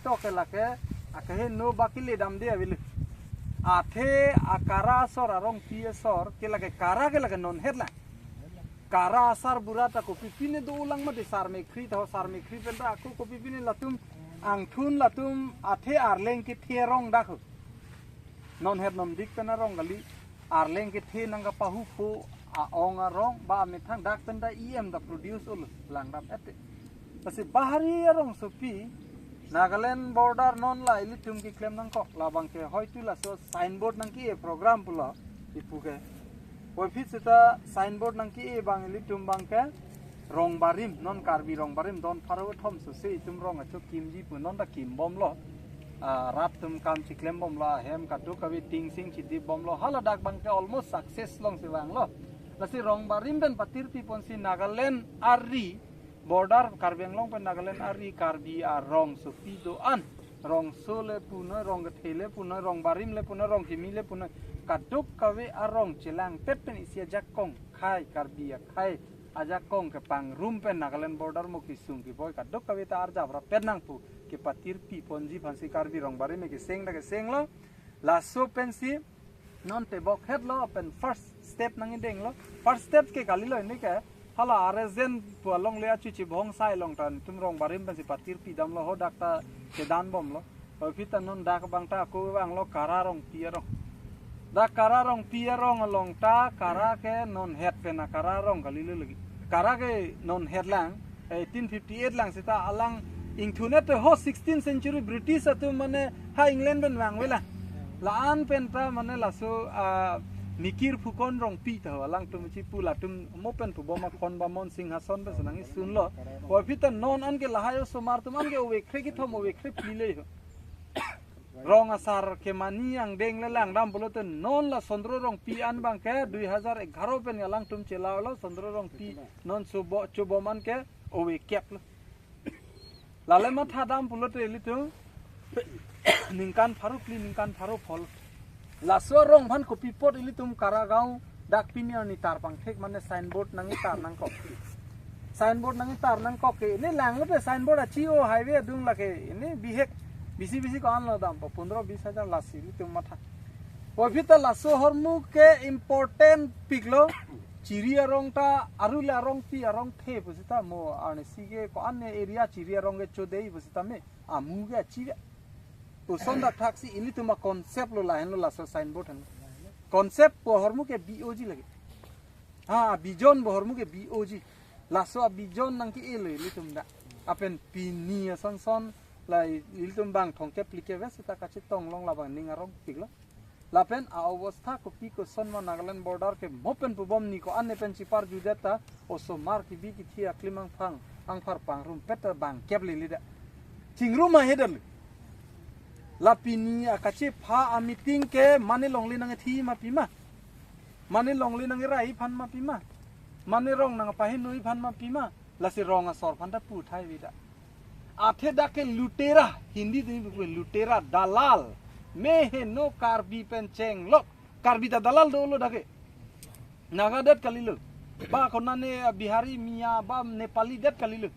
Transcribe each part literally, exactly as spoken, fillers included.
Tok ke lake, ake he no baki le dam de avil. Athe a Kara asor arong pi asor, ke lake Kara ke lake non het la. Kara asar bura ta kopi pine do ulang mati sar mekhri tho sar mekhri pen ta ako kopi pine latum angthun latum athe arleng kethe arong dak ho. Non het non dik pen arong kali arleng kethe nangkapahupo a-ong arong ba amethang dak pen ta E M ta produce ul langdam ete. Lasi bahari arongsopi Nagaland border non la ilitum keklem nangkok labang ke hoitu laso signboard nangke-e program pulo ipu ke. Puvoiphit seta signboard nangke-e abang ilitum abang ke rong barim, non Karbi rong barim don pharo thom sose itum rong acho kimji pu non ta kimbomlo. Ah, rat atum kam chiklem bomlo, ahem kadokave tingsing chidip bomlo. Haladak abang ke almost success longsi vanglo. Lasi rong barim pen patirpi ponsi Nagaland ari border Karbi Anglong pen Nagaland ari Karbi arongsopi do-an. Rongso le punoi, rong kethe le punoi, rong barim le punoi, rong kimi le punoi. Kadokave arong chelangpet pen isi ajakong akhai, Karbi akhai ajakong kepangrum pen Nagaland border mo kesung keboi kadokave ta arjap rapet nang pu kepatirpi ponji aphansi Karbi rong barim keseng ta kesenglo. Laso pensi non tebok hetlo pen first step nangkedenglo. First step ke kalilo, ini ke hala aresen pu alongle achu chibong sai along ta netum rong barim pensi patirpi damlo, hadak ta kedan bomlo. Puvoiphit ta non dak abang ta ako vanglo Kara arong pi arong. Dak Kara arong pi arong along ta Kara ke non het pen a Kara arong kalilo lagi. Kara ke non het lang, eighteen fifty-eight lang seta alang ingthun et ho sixteenth century British atum mane ha England pen vangve la. La-an pen ta mane laso, ah, Mikir Phukon Rongpi ta ho alangtum chipu latum mo pen pubom akhon ba mon Singhason pen senang isunlo. Puvoiphit ta non anke lahai osomar atum anke ove kre kethom ove kre phli le ho. Rong asar kemani angdeng le langdam pulote non la Sondro Rongpi an abang ke dui hajar egaro pen alangtum chelalo Sondro Rongpi non subo chubom anke ove kep lo. Lale mathadam pulote ilitum ningkan pharo phli ningkan pharo phongo. Laso arong aphan kopi apot ilitum Karagaon dak pini arni tar pangthek mane signboard nangketar nangkok. Signboard nangketar nangkok ke ini langlote signboard achi o highway adung lake ini bihek bisi bisi ko-an lo dampo pondro bis hajar lasi ilitum matha. Puvoiphit ta laso ahormu ke important piklo. Chiri arong ta aru le arong pi arong the pusita mo arnisi ke ko-an ne area chiri arong ke chodei pusita me amu ke achi ve. Puson dak thaksi ilitum a-concept lo lahenlo laso signboard hen. Concept pu ahormu ke B O G lagi. Ha, vision pu ahormu ke B O G. Laso a-vision nangke-e lo ilitum dak. Lapen pini ason son la ilitum abang thomkep phlikep ves ta kachetong long labang ning arong piklo. Lapen a-obostha kopi koson ma Nagaland border ke mo pen pubom ni ko-an ne pen chiparjudet ta osomar kibi kithi aklim angphang angphar pangrumpet ta bangkep lili da. Chingrum ahe dal. La pini akachepha a-meeting ke mane longle nangkethi ma pima. Mane longle nangkerai aphan ma pima. Mane rong nangpahinui aphan ma pima. Lasi rong asor aphan ta pu thai vida. Athe dak ke lutera, Hindi dini buku lutera, dalal. Meheno Karbi pen chenglok. Karbi ta dalal dolo dak ke. Naga det kalilo. Ba konane Bihari Miya ba Nepali det kalilo.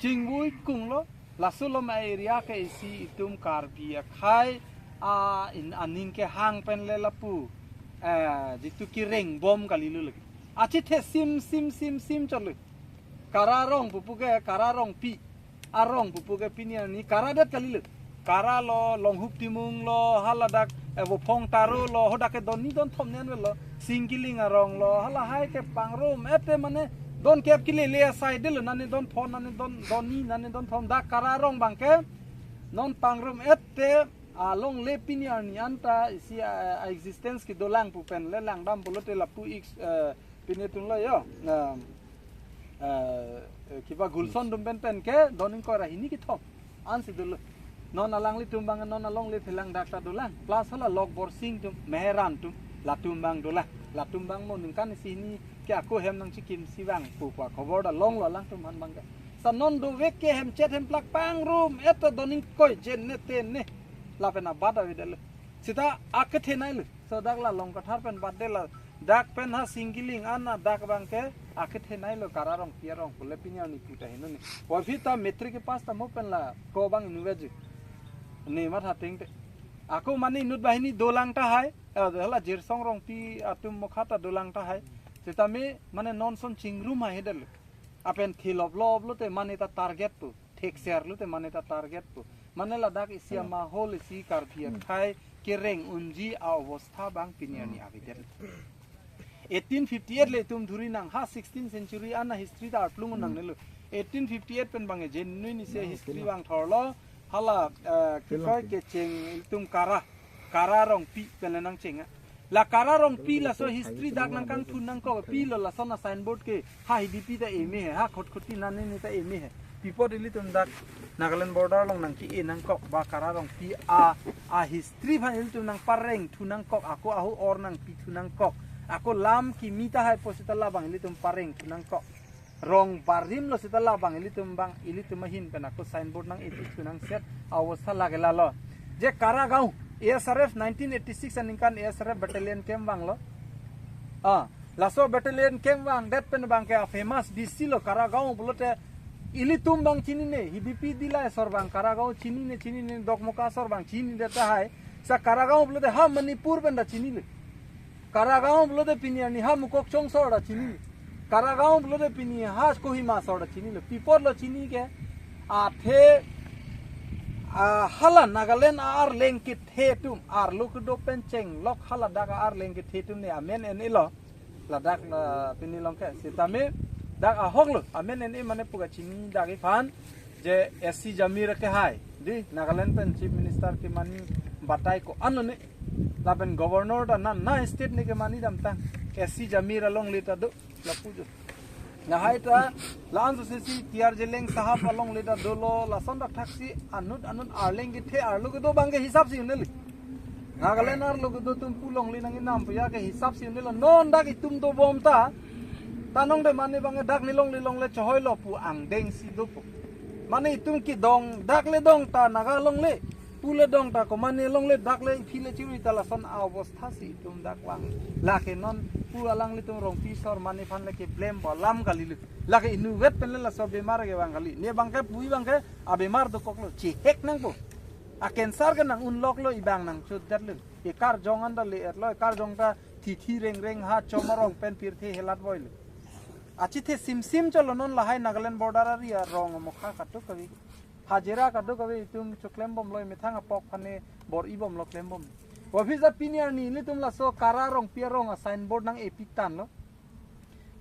Chingvui kunglo. Laso lom a-area ke isi itum Karbi akhai a in aning kehang pen le lapu. Eh, jitu kereng bom kalilo lagi. Achethe sim sim sim sim chotlo. Kara arong pupu ke, Kara Rongpi arong pupu ke pini arni Kara det kalilo. Kara lo, Longhup Timung lo, haladak, eh, Vophong Taro lo, hadak ke don ni don thom nen lo, Singkiling arong lo, halahai ke pangrum, ete mane don kep kile le asai de lo, nane don phon, nane don, don ni, nane don thom dak Kara arong abang ke, non pangrum ete, alongle pini arni anta isi, eh, existence kedolang pu pen le langdam pulote lapu ik, eh, pini atum lo yo. Na, eh, eh, kiba Gulson atum pen pen ke don ingkoi ra hini kethom ansi dolo. Non alanglitum abang non alongle phelang dak ta dolang. Plus hala Lokborsing atum, Meheran atum, latum abang dolang. Latum abang mo ningkan isi hini ke ako hem nangchikimsi vang pu pu akhobor ta longlo alangtum aphan abang ke. Sa non dovek ke hemchet hemplak pangrum et ta don ingkoi jen ne ten ne. Lapen abat avedetlo. Seta akethenei lo. So dak la Longkathar pen bat de la dak pen ha Singkiling an dak abang ke akethenei lo Kara Rongpi arong pule pini arni pu ta heno ni. Puvoiphit ta matric kepass ta mo pen la ko abang inutvet ji. Ne matha tengte. Ako mane inut banghini dolang tahai. Eh, hala Jirsong Rongpi atum mokha ta dolang tahai. Setame mane non son chingrum hai hedal. Apen thilop lop lote mane ta target pu. Thekser lote mane ta target pu. Mane ladak isi ama hol isi Karbi akhei kereng unji a-obostha bang pini arni avedet. Eighteen fifty-eight le itum dhuri nang ha sixteenth century ana history ta arplung nangnelo. Eighteen fifty-eight pen bang genuine isi history bang thorlo. Hala, eh, kikoi kecheng itum Kara, Kara Rongpi pen le nangcheng a. La Kara Rongpi laso history dak nangkangthun nangkok pilo lason a-signboard ke ha Hidipi ta eme he, ha Khatkhati nangne ta eme he. Pi apot ilitum dak Nagaland border along nangke-e nangkok ba Kara Rongpi a, a-history aphan ilitum nangparengthu nangkok, ako ahu or nangpithu nangkok, ako lam kimi tahai pu seta labang ilitum parengthu nangkok. Rong barim lo seta labang ilitum bang, ilitum ahin pen ako signboard nang-epithu nangset, a-obostha lake lalo. Je Kara Gaon, A S R F nineteen eighty-six aningkan A S R F battalion camp vanglo. Ah, laso battalion camp vangdet pen bang ke a-famous B C lo Kara Gaon pulote ilitum bang chinine, Hidipi Dillai asor bang Kara Gaon chinine, chinine, Dokmoka asor bang chinidet tahai. Sa Kara Gaon pulote ha Manipur pen ta chinile. Kara Gaon pulote pini arni ha Mokokchung asor ta chinile. Kara Gaon pulote pini ha Kohima asor ta chinile. Pi apot lo chini ke, athe, ah, hala Nagaland a-arleng kethe atum, arlo kedo pen chenglok hala dak a-arleng kethe atum ne amen en-e lo. Ladak la pini along ke. Setame dak ahok lo, amen en-e mane pu kachini dak iphan je S C Jamir ke hai. Di Nagaland pen Chief Minister kemani batai ko-an lo ne. Lapen Governor ta na, na state ne kemani damtang. S C Jamir alongle ta do, lapu jo. Lahai ta, la-an sose si T R Jilleng sahab alongle ta dolo, lason dak thaksi anut anut arleng kethe arlo kedo bang ke hisap si un-e le. Nagaland arlo kedo atum pu longle nang inam puya ke hisap si un-e lo. Non dak itum dobom ta, ta nong de mane bang ke dak ne longle longle chohoi lo pu angdeng si dopo. Mane itum kedong, dak le dong ta Naga longle, pu le dong ta ko mane longle, dak le iphi le chiri ta lason a-obostha si itum dak vang. Lake non pu alanglitum Rongpi asor mane aphan le ke blame po alam kali le. Lake inutvet pen le laso bemar ke vang kali. Ne bang ke pu bang ke abemar dokok lo, chihek nangpo. A-cancer ke nang-unlok lo, ibang nangchotdet lo. Ekarjong anta le-et lo, ekarjong ta thithi rengreng ha chom arong pen pirthe helat voi lo. Achethe simsim cholo non lahai Nagaland border area arong mokha kadokave. Hajira kadokave itum choklem bomlo, methang apok phane bor-i bomlo klem bom. Office a pini arni ilitum laso Kara Rongpi arong a-signboard nang-epi tanglo.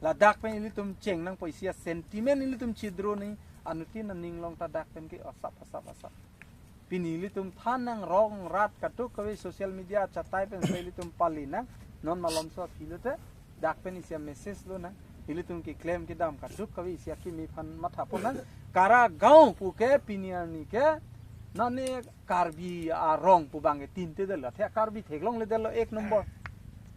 Ladak pen ilitum cheng nangpo, isi a-sentiment ilitum chidro ni, anuttin aning along ta dak pen ke asap asap asap. Pini ilitum than nang rong rat kadokave social media chatai pen se ilitum pali nang, non malomso aphi lote dak pen isi a-message lonang, ilitum keklem kedam kadokave isi akimi aphan matha pon nang. Kara Gaon pu ke pini arni ke nane Karbi arong pu bang ke tinte detlo, the Karbi theklongledetlo ek nombor.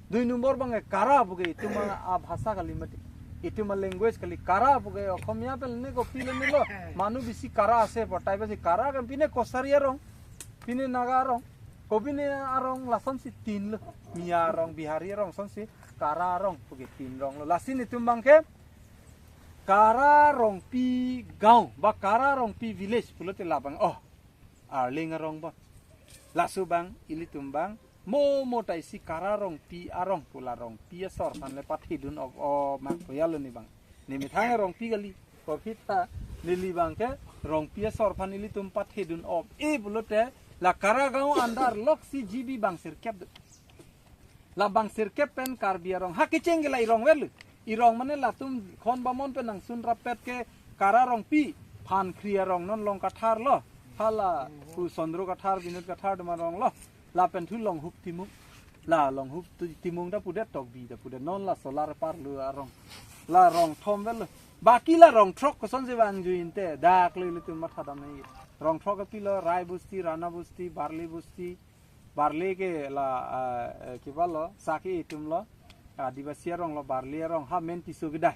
Dui nombor bang ke Kara pu ke itum a-bhasa kali mati. Itum a-language kali. Kara pu ke Okhomia pen ne kopi le melo. Manu bisi Kara ase po, tai basi Kara kan pine Kosari arong. Pine Naga arong. Kopine arong lason si tin lo. Miya arong, Bihari arong, son si Kara arong pu ke tin rong lo. Lasi nitum bang ke Kara Rongpi Gaon ba Kara Rongpi Village pulote labang, oh, arleng arong ba. Laso bang, ilitum bang, mo mo ta isi Kara Rongpi arong pu la Rongpi asor aphan le pathedun op, o mak koyalo ni bang. Ne methang Rongpi kali, kopita neli bang ke Rongpi asor aphan ilitum pathedun op. E pulote la Kara Gaon andar lok si G B bang sirkep do. Labang sirkep pen Karbi arong. Ha kecheng ke la irong verlo. Irong mane latum khon bamon pen nangsun rapet ke Kara Rongpi, Phankhri arong non Long Kathar lo. Hala pu Sondro Kathar, Binod Kathar doma rong lo. Lapen thu Longhup Timung. La Longhup tu-, Timung ta pudet, Tokbi ta pudet, non la solar parlo arong. La rong thom verlo. Baki la rong throk koson se vang juin te. Dak le ilitum matha dam nai. Rong throk ke pilo, Rai Bosti, Rana Bosti, Barli Bosti, Barli ke la, ah, eh, kiba lo, saki itum lo, Adivasi arong lo, Barli arong, ha men Tisso kedai.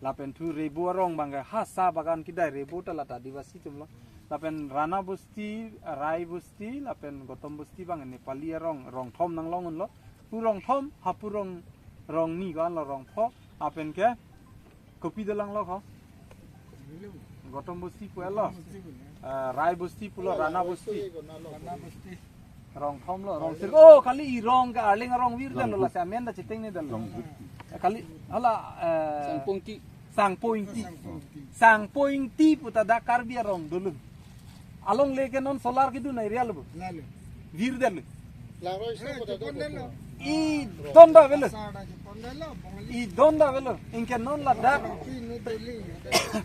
Lapen thu Rebo arong bang ke ha sa bagan kedai, Rebo ta la ta Adivasi atum lo. Lapen Rana Bosti, Rai Bosti, lapen Gotom Bosti bang Nepali arong, rong thom nang long lo. Pu rong thom, ha pu rong, rong ni ko-an lo, rong pho, lapen ke kopi dolang lo ko. Gotom Bosti pu-etlo. Eh, Rai Bosti pulo, Rana Bosti. Rana Bosti. Rong thomlo, rong sir. Oh, kali i rong ke Arleng arong virdetlo, lasi amen ta chitengnedet. Rong Bosti. Eh, kali, hala, eh, Sangpo Ingti. Sangpo Ingti. Sangpo Ingti pu ta dak Karbi arong dolo. Alongle ke non solar kedun area lo bo. Lalo. Virdetlo. Laro iso ko da do ko. I don ta avelo. I don ta avelo. Anke non ladak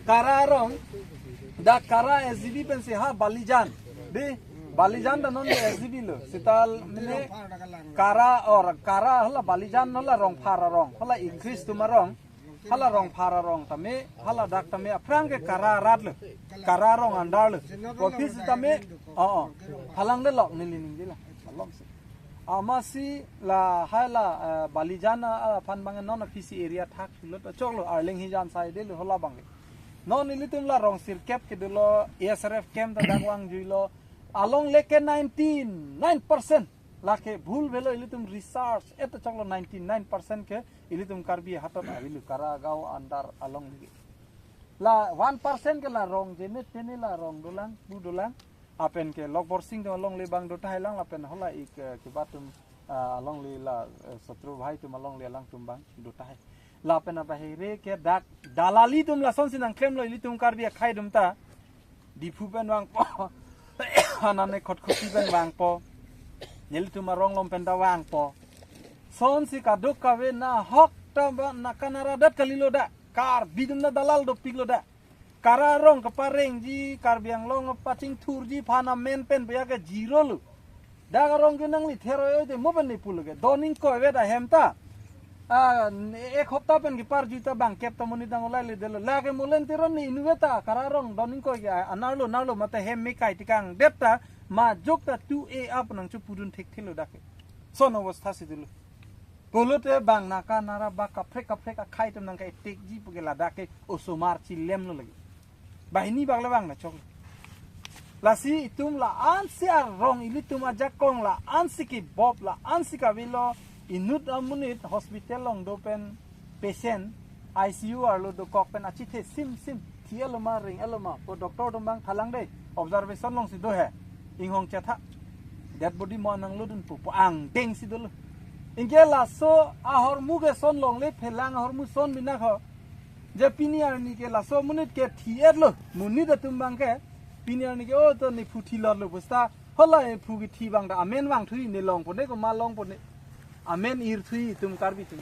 Kara arong. Dak Kara S G B pensi ha Balijan. Dei, Balijan ta non S G B lo. Seta mane Kara or Kara hala Balijan hala Rongphar arong. Hala i Christ atum arong. Hala Rongphar arong tame, hala dak tame aphrang ke Kara arat lo. Kara arong under lo. Office tame, oh, oh. Halang de lok neli ningjela. Along si. Amatsi lahai la, eh, Balijan aphan abang non office area thaklo ta choklo Arleng hijan saidelo hala abang. Non ilitum la rong sirkep kedo lo, A S R F camp ta dak vangjuilo. Alongle ke ninety-nine percent. Lake bhul avelo, ilitum research et ta choklo ninety-nine percent ke ilitum Karbi ahatot avelo Kara gaon under alongle. La one percent ke la rong jemet tene la rong dolang, bu dolang. Lapen ke Lokborsing atum alongle abang do tahai lang lapen hala ik, eh, kebat atum, ah, alongle la, eh, Satru Bhai atum alongle alangtum abang do tahai. Lapen abahere ke dak dalali atum lasonsi nangklemlo ilitum Karbi akhei atum ta. Diphu pen vangpo. Anane Khatkhati pen vangpo. Nelitum arong along pen ta vangpo. Sonsi kaduk kave nahok ta ba naka nara adat kalilo dak. Karbi atum ta dalal dopiklo dak. Kara arong keparengji, Karbi Anglong pachingthurji aphan amen pen puya ke zero lo. Dak arong ke nangli theroi-oi te mo pen ni pulo ke. Don ingkoi vet ahem ta. Ah, ek hopta pen kepar juta bangkep ta monit nang olai ledetlo. Lake Molen Teron ni inutvet ta Kara arong don ingkoi ke anarlo, narlo mate hem me kai tikang det ta majok ta tu e ap nangchepudun thekthelo dak ke. Son obostha si dolo. Pulote bang naka nara ba kaprek kaprek akhei atum nangke-etekji pu ke ladak ke osomar chilemlo lagi. Banghini bak le bang na chok. Lasi itum la-ansi arong ilitum ajakong la-ansi kebop la-ansi kavelo inut amonit hospital along do pen patient I C U arlo dokok pen achithe sim sim thi-etlo ma ring-etlo ma pu doctor atum abang thalang dei observation alongsi do he inghong chetha dead body mo nanglodun pu pu angdengsi dolo. Anke laso ahormu ke son longle phelang ahormu son bina kho. Je pini arni ke laso monit ke thi-etlo. Monit atum abang ke pini arni ke o to nephu thilotlo pusta. Hala nephu kethi abang ta amen vangthu-i ne longpo ne komat longpo ne. Amen irthu-i itum Karbi atum.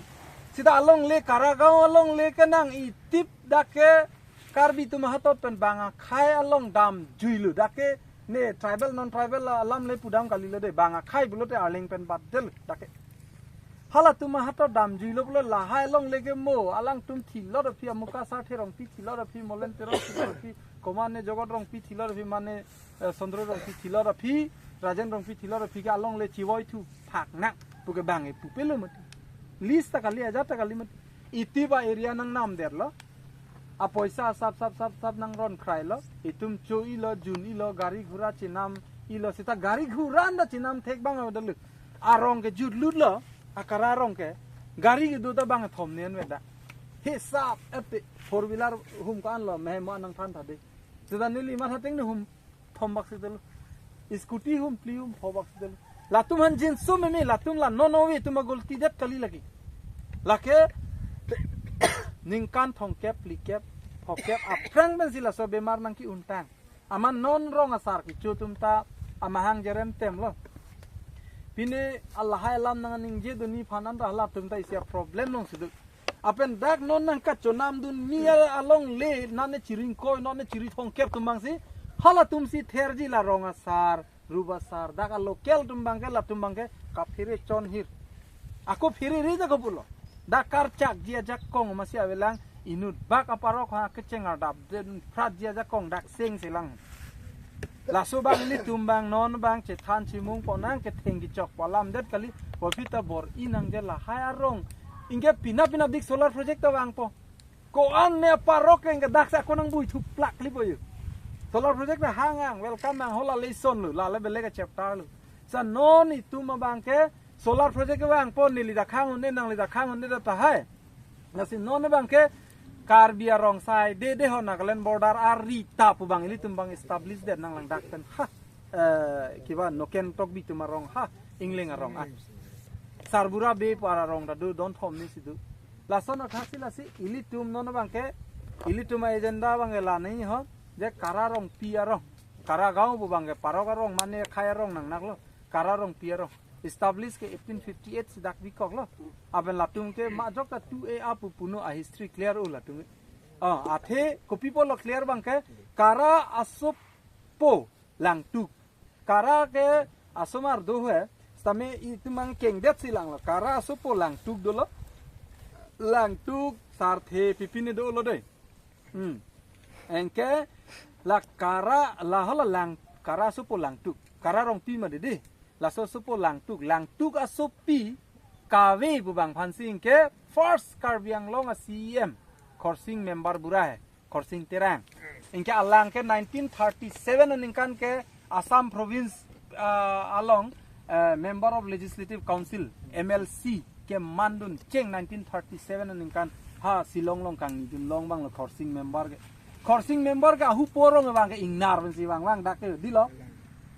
Seta alongle Kara gaon alongle ke nang-itip dak ke Karbi atum ahatot pen bang akhei along damjuilo dak ke ne tribal non tribal alam le pudam kalilo dei bang akhei pulote Arleng pen batdetlo dak ke. Halatum ahatot damjuilo pulo lahai alongle ke mo alangtum thilot aphi Amuka Sarthe Rongpi thilot aphi Molen Teron thilot aphi komat ne Jogot Rongpi thilot aphi mane, eh, Sondro Rongpi thilot aphi Rajen Rongpi thilot aphi ke alongle chivoithu phak nang pu ke bang e pupelo mati. List ta kali ajat ta kali mati. Iti ba area nangnamdetlo. Apoisa sap sap sap sap nangron krailo. Itum cho-ilo, jun-ilo, gari ghura chinam-ilo seta gari ghura anda chinam thek bang avedetlo. Arong ke jutlutlo, a Kara arong ke. Gari kedo ta bang thom nen veda. Hisap ete four wheeler hum ko-anlo, mehmo nangthan tha dei. Seta neli matha ateng ne hum thom bak si dolo. Scooty hum phli hum pho bak si dolo. Latum aphan jinso meme, latum la non ove atum agolti det kali lake. Lake ningkan thomkep phlikep phokep aphrang pensi laso bemar nangke-untang. Amat non rong asar kecho atum ta amahang jerem temlo. Pine alahai alam nangningje dunji aphan anta halatum ta isi aproblem alongsi do. Lapen dak non nangkachonamdun mi alongle non ne chiri ingkoi non ne chiri thomkep atum abangsi halatumsi therji la rong asar, rup asar, dak alocal atum abangke latum abangke kaphere chonhir. Ako pherere ta kopulo. Dak karchakji ajakong masi avelang inut bak aparok ha kecheng ardap den phratji ajakong dak sengselang. Laso abang ilitum abang non abang chethan chimung ponang ketheng kechok po alam det kali. Bor pita bor-i nangji lahai arong. Anke pina pina dik solar project ta vangpo. Ko-an ne aparok ke anke dak sa ko nang bui thuplak li po yo. Solar project ta hang ang welcome ang hola lesson lo, la le belek chapter lo. Sa non itum abangke solar project ke vangpo neli dak hang un-e nangli dak hang un-e da tahai. Lasi non abangke Karbi arong sai de de ho Nagaland border ari ta pu abang ilitum abang establish det nanglang dak pen ha, eh, kiba Noken Tokbi atum arong ha, Ingleng arong ah. Sarbura Bey pu arong ta do, don thom ni si do. Lason athasi lasi ilitum non abangke, ilitum agenda abangke la ni ho, je Kara Rongpi arong, Kara Gaon pu abangke parok arong mane khei arong nangnaklo, Kara Rongpi arong. Establish ke eighteen fifty-eight si dak bikoklo. Aben latum ke majok ta tu e apu puno a history clear o latum ke. Ah, athe kopi pulo clear abangke, Kara asopo Langtuk. Kara ke asomar do he, sitame itum abang kengdet si langlo. Kara asopo Langtuk dolo. Langtuk Sarthe pipine dolo de. Hmm. Anke la Kara, la ho la Lang, Kara asopo Langtuk. Kara Rongpi mati de. Laso asopo Langtuk. Langtuk asopi kave pu abang aphansi anke first Karbi Anglong a C E M Khorsing Member Bura he. Khorsing Terang. Anke alang ke nineteen thirty-seven aningkan ke Assam province, ah, along, eh, Member of Legislative Council, M L C, kemandun cheng nineteen thirty-seven aningkan ha Shillong along kangnidun long abanglo Khorsing Member ke. Khorsing Member ke ahupo arong abangke ingnar pensi vang vang dak ke dilo.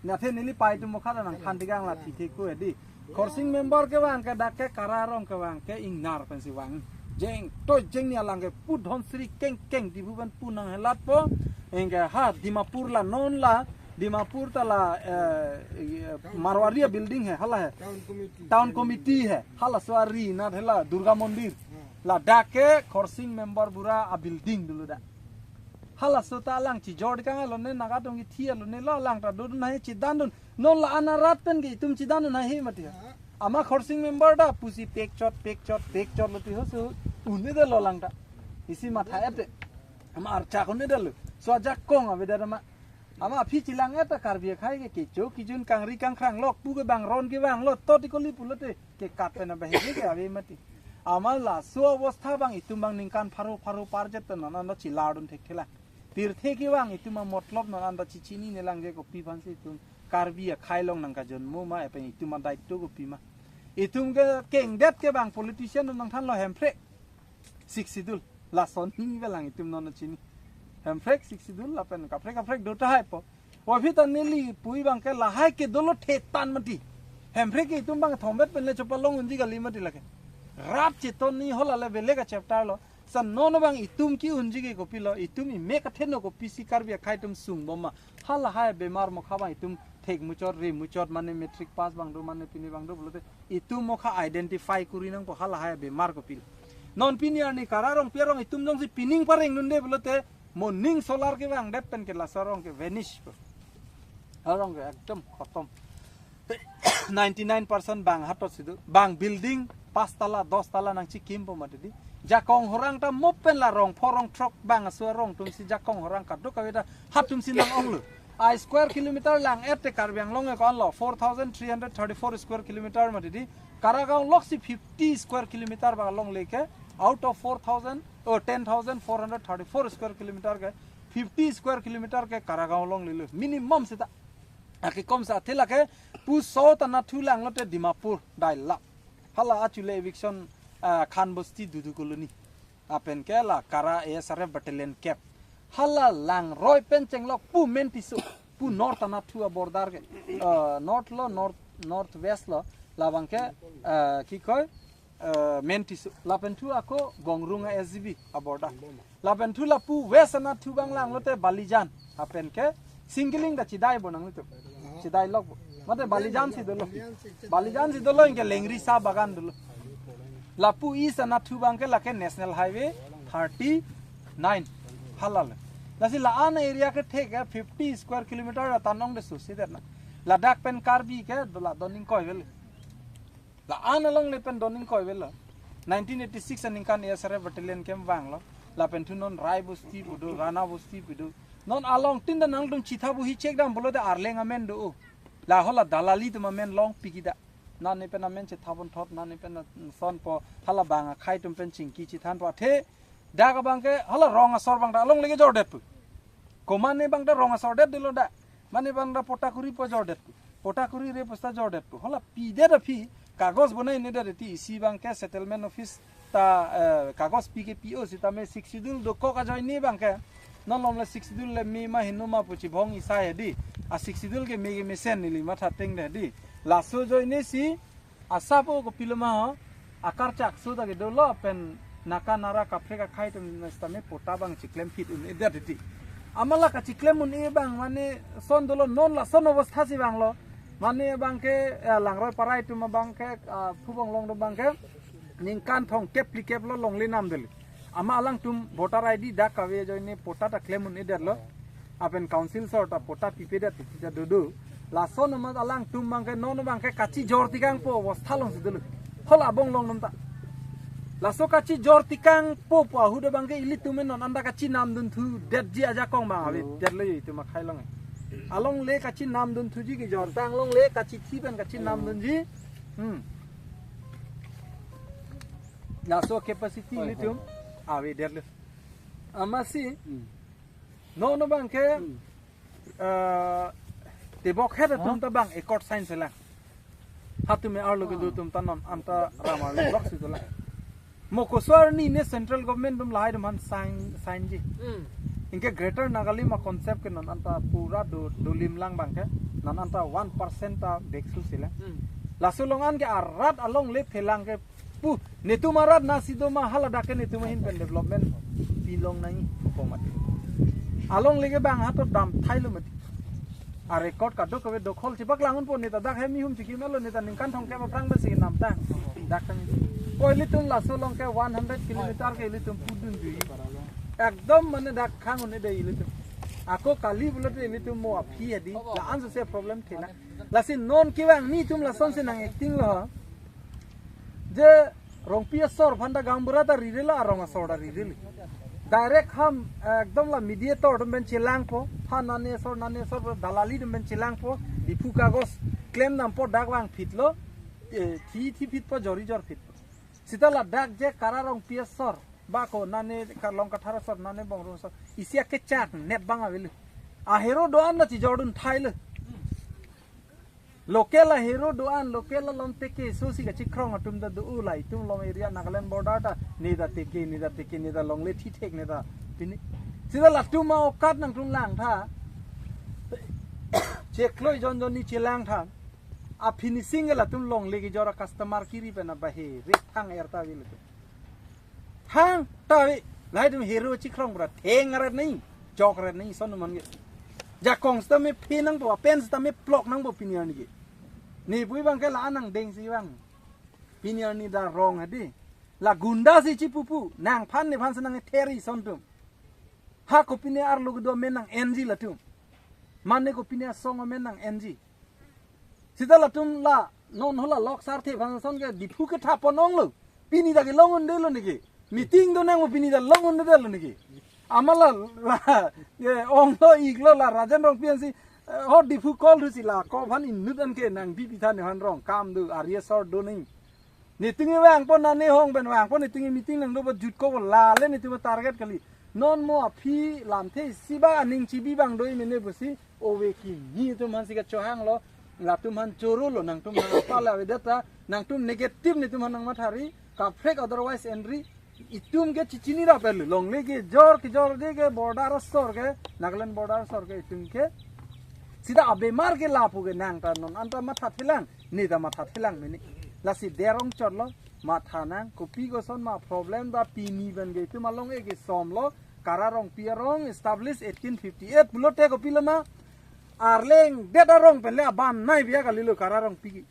Nathe neli pai atum mokha nangthan tikang la thithe ko di. Khorsing Member ke abangke dak ke Kara arong ke abangke ingnar pensi vang. Jeng to jeng ni alang ke pu Dhonsiri keng keng di buban pu nanghelatpo. Anke ha Dimapur la non la, Dimapur ta la, eh, eh, Marwari a building he, hala he. Town committee. Town committee he. Hala so ari nat hela Durga Mandir. Hmm. La dak ke Khorsing Member Bura a building dolo dak. Halaso ta alang chijor kang alone, Naga atum kithi alone lo alang ta dodun hai chidandun. Non la-an arat pen ke itum chidandun hai mati. Ama Khorsing Member ta pusi pekchot, pekchot, pekchotlo ti ho so un-edetlo alang ta. Isi matha-et te. Ama archak un-edetlo. So ajakong avedet ama. Ama aphi chelang-et ta Karbi akhei ke kecho kejun kangri kangkranglok pu ke bang ron ke bang lo to ti koli pulote. Kekat pen abang hini ke ave mati. Ama laso abostha abang itum abang ningkan pharo pharo parjet pen non anta chelardun thekthelang. Pirthe kevang itum amotlop non anta chechinine lang je kopi aphansi itum Karbi akhei along nangkajonmo ma, lapen itum adaito kopi ma. Itum ke kengdet ke abang politician nangthanlo Hemprek Sixth Schedule. Lason hini avelang itum non chini. Hemprek Sixth Schedule lapen kaprek kaprek do tahai po. Aphi ta neli pu abangke lahai ke dolo thetan mati. Hemprek ke itum abang thomvet pen le chopalong unji kali mati lake. Rat chetonni hala le belek a chapter lo. Sa non abang itum ke-unji ke kopilo, itum imek atheno kopisi Karbi akhei atum sungbom ma. Halahai bemar mokha abang itum thek muchot, re muchot, mane matric pass abang do, mane pini abang do pulote itum mokha identify kuri nangpo halahai bemar kopilo. Non pini arni Kara Rongpi arong itum jongsi pining parengdunde pulote, moning solar kevangdet pen ke laso arong ke vanish po. Arong ke ekdom khotom. Ninety-nine percent bang hato si do. Bang building pas tala, dos tala nangchikimpo mati di. Jakong horang ta mo pen la rong pho rong throk bang aso arong atumsi jakong horang kadokave ta ha atumsi nang-onglo. A square kilometer lang-et te Karbi Anglong ke ko-anlo, four thousand three hundred thirty-four square kilometer mati di. Karagaon loksi fifty square kilometer abang longle ke, out of four thousand, oh, ten thousand four hundred thirty-four square kilometer ke, fifty square kilometer ke Karagaon longlelo. Minimum seta. Akekom sa athe lake puso ta nathu langlote Dimapur dailap. Hala achule eviction, ah, Khan Bosti Dudu Colony. Lapen ke la Kara A S R F battalion kep. Hala langroi pen chenglok pu Mentiso, pu north anathu a border ke. Ah, north lo, north, north west lo. Labang ke, ah, kikoi, eh, Mentiso. Lapen thu ako Gongrung a S G B a border. Lapen thu lapu west anathu abang langlote Balijan. Lapen ke Singkiling ta chidai bo nanglitum. Chidai lok bo. Mate Balijan si dolo. Balijan si dolo anke Lengri sa bagan dolo. Lapu east anathu abang ke lake National Highway thirty-nine. Halal. Lasi la-an area ke thek ke fifty square kilometer ta nong de susi det na. Ladak pen Karbi ke dola doning koi vel. La-an alongle pen doning koi velo. Nineteen eighty-six aningkan A S R F battalion camp vanglo. Lapen thu non Rai Bosti pu do, Rana Bosti pu do. Non along tin da nangtum chitha buhi check dam pulote Arleng amen do. La hola dalali atum amen long piki da. Nani pen amen chitha pon thot, nani pen son po hala bang akhei atum pen chingki chithan po athe. Dak abang ke hala rong asor abang ta alongle ke jordet pu. Komane abang ta rong asor det dolo da. Mane abang ta potakuri po jordet pu. Potakuri re pusta jordet pu. Hola pidet aphi kagos bonai nedet ti isi abang ke settlement office ta, eh, kagos pi ke P O sitame Sixth Schedule dokok ajoine abangke. Non lom le Sixth Schedule le me ma heno ma pu chibong isai hedi. A Sixth Schedule ke me ke mesen neli matha teng de di. Laso ajoine si asap o kopiloma ho. Akarchak so ta ke dolo pen naka nara kaprek akhei atum sitame patta abang chiklem phit un-edet di. Amat la kachiklem un-e abang mane son dolo non lason obostha si vanglo. Mane abangke, eh, Langroi Parai atum abangke, ah, Phubong along atum abangke ningkan thomkep phlikep lo longle namdel. Amat alangtum voter I D dak kave ajoine patta ta klem un-edetlo. Lapen council asor ta patta pipedet titi ta dodo. Lason amat alangtum abangke non abangke kachijor tikangpo obostha along si dolo. Hol abong along atum ta. Laso kachijor tikangpo pu ahut abangke ilitum non anta kachinamdunthu detji ajakong abang avedetlo itum akhei along. Alongle kachinamdunthuji kejor tang longle kachithi pen kachinamdunji. Hmm. Laso capacity Oi, ilitum oi. Avedetlo. Amatsi Hmm. non abangke Hmm. eh, tebok het atum Huh? ta abang accord sign selang. Halatum me arlo kedo Hmm. atum ta non anta ramar block si dolang. Mo koso arni ne central government atum lahai atum aphan sign, signji. Hmm. Anke Greater Nagalim a-concept ke non anta pura do, dolim lang abangke. Non anta one percent ta beksu selang. Hmm. Laso along anke arat alongle phelang ke pu, netum arat nasi do ma haladak ke netum ahin pen development pilong nangji pu mati. Alongle ke abang hato damthailo mati. A-record kadokave dokhol chipaklang unpo neta dak hem ihum chikimelo neta ningkan thomkep aphrang besi namtang. Dak tang. Ko ilitum laso along ke one hundred kilometer ke ilitum pudunji. Ekdom mane dak khang un-e de ilitum. Ako kali pulote ilitum mo aphi hedi. La-an sose problem thena. Lasi non kevang netum lasonsi nang-acting lo. Je Rongpi asor aphan ta gaonbura ta rirelo, arong asor ta rirelo. Direct ham, eh, ekdom la mediator atum pen chelangpo, ha nane asor, nane asor, dalali atum pen chelangpo, Diphu kagos klemdampo dak vangphitlo, eh, thi thiphitpo, jori jorphitpo. Sita ladak je Kara Rongpi asor, bako nane Karlong Kathar asor, nane Bongrung asor, isi akechak net abang avelo. Ahero do-an ta chijordun thailo. Local ahero do-an, local along teke, sosi kachikrong atum ta do-o, la itum along area Nagaland border ta, neta teke, neta teke, neta longle thithek, neta pini. Sita latum a-okat nangtum langtha. Cheklo ejon jon ni chelangtha. A-finishing ke latum longle kejor a-customer kiri pen abahe, re thang er ta avelo. Thang ta ave, lahai atum hero chikrong pura theng aret nai, jok aret nai, son man ke. Jakong sitame phe nangpo, pen sitame plok nangpo pini arni ke. Ne pu abangke la-an angdeng si vang. Pini arni ta rong hedi. La gunda si chipupu, nangphan nephan si nang-etheri son atum. Ha kopine arlo kedo amen nang-enji latum. Mane kopine asong amen nang-enji. Sita latum la, non hala Lok Sarthe aphan son ke Diphu ke thapon onglo. Pini ta kelong un-edetlo neke. Meeting do nangpo pini ta long un-edetlo neke. Amat la, la, ye, onglo iklo la Rajen Rongpi ansi, eh, ho Diphu call thusi la, ko aphan inut anke nangpi pitha nephan rong, kam do, ari asor do nang. Netum ke vangpo nane hong pen vangpo, netum ke meeting nangdopo jutko po, lale netum target kali. Non mo aphi lamthe isi ba aning chibi abang do mene pusi, ove kimi atum aphansi kachohanglo, latum aphan chorolo, nangtum aphan apal avedet ta, nangtum negative netum aphan nangmathari, kaprek otherwise enri, itum ke chichinirap el, longle kejor, kejor ke, ke border asor ke, Nagaland border asor ke itum ke, sita abemar ke lapu ke nang ta non anta mathathelang, neta mathathelang mene. Lasi derong chotlo, matha nang, kopi koson ma problem ta pini pen ke itum along-e kesomlo, Kara Rongpi arong, establish eighteen fifty-eight pulote kopiloma, arleng det arong pen le aban nai biya kalilo Kara Rongpi ke.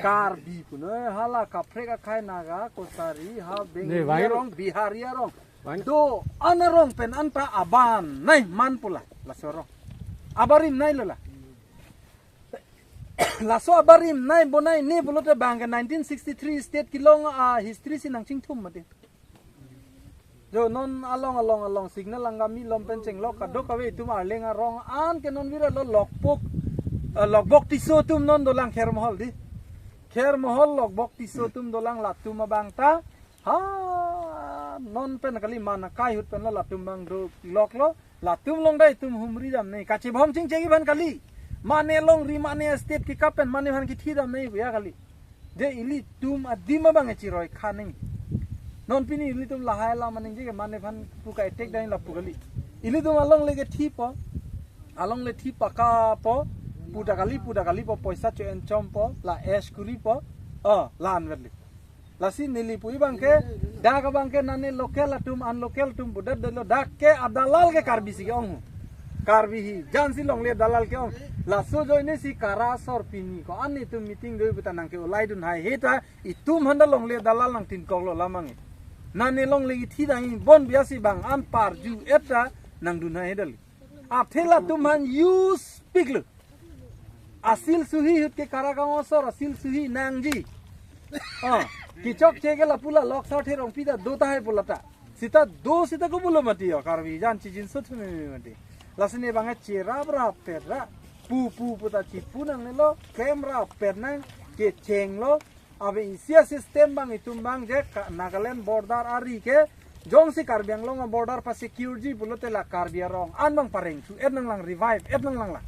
Karbi punoi hala kaprek akhei Naga, Kosari, ha Ne, Bengali Bang. Arong, Bihari arong. Bang. Do-an arong pen anta aban nai man pula, laso arong. Abarim nailo la. Laso abarim nai bonai ne pulote abangke nineteen sixty-three state kelong a-history si nangchingthum mati. Jo non along along along signal Angami along pen chenglok kadokave itum arleng arong anke non viralo Lokpok, eh, Lokbok Tisso atum non dolang Khermohol di. Khermohol Lokbok Tisso atum dolang latum abang ta. Ha non pen kali mana kai ahut pen lo latum abang do loklo. Latum along dai itum humri dam nai. Kachebhom chingcheng aphan kali. Mane longri mane state kikap pen mane aphan kithi dam nai puya kali. Je ilitum adim abang echiroi kha nai. Non pini ilitum lahai alam aningje ke mane aphan pu ka-attack dai lapu kali. Ilitum alongle ke thipo, alongle thi pakapo, pu ta kali, pu ta kalipo, poisa cho-en chompo, la ash kuripo, oh, la-an verli. Lasi neli pu abang ke, dak abang ke nane local atum, unlocal atum, budat delo dak ke adalal ke Karbi si ke-ong. Karbi hi, jan si longle dalal ke-ong. Laso ajoine si Kara asor pini ko-an itum meeting doi pu ta nangke-ulai dun hai he ta, itum aphan ta longle dalal nangtinkoklo lamang e. Nane longle kithi dang ingbon biasi bang an parju-et ta nangdun hai he dali. Athe latum aphan use piklo. Asil suhi ahut ke Kara Kangosor asil suhi nangji. Oh, kechokche ke lapu la Loksa Terongpi ta do tahai pu lata. Sita do sita ko pulo mati yo, Karbi jan chijinso thume mati. Lasi ne bang cherap rap pet ra. Pu pu pu ta chipu nangnelo, klem rap pet nang, kechenglo. Ave isi a-system bang itum bang je ka-, Nagaland border ari ke, jongsi Karbi Anglong a-border pa-secure ji pulote la Karbi arong an bang pareng thu-et nanglang, revive-et nanglang la.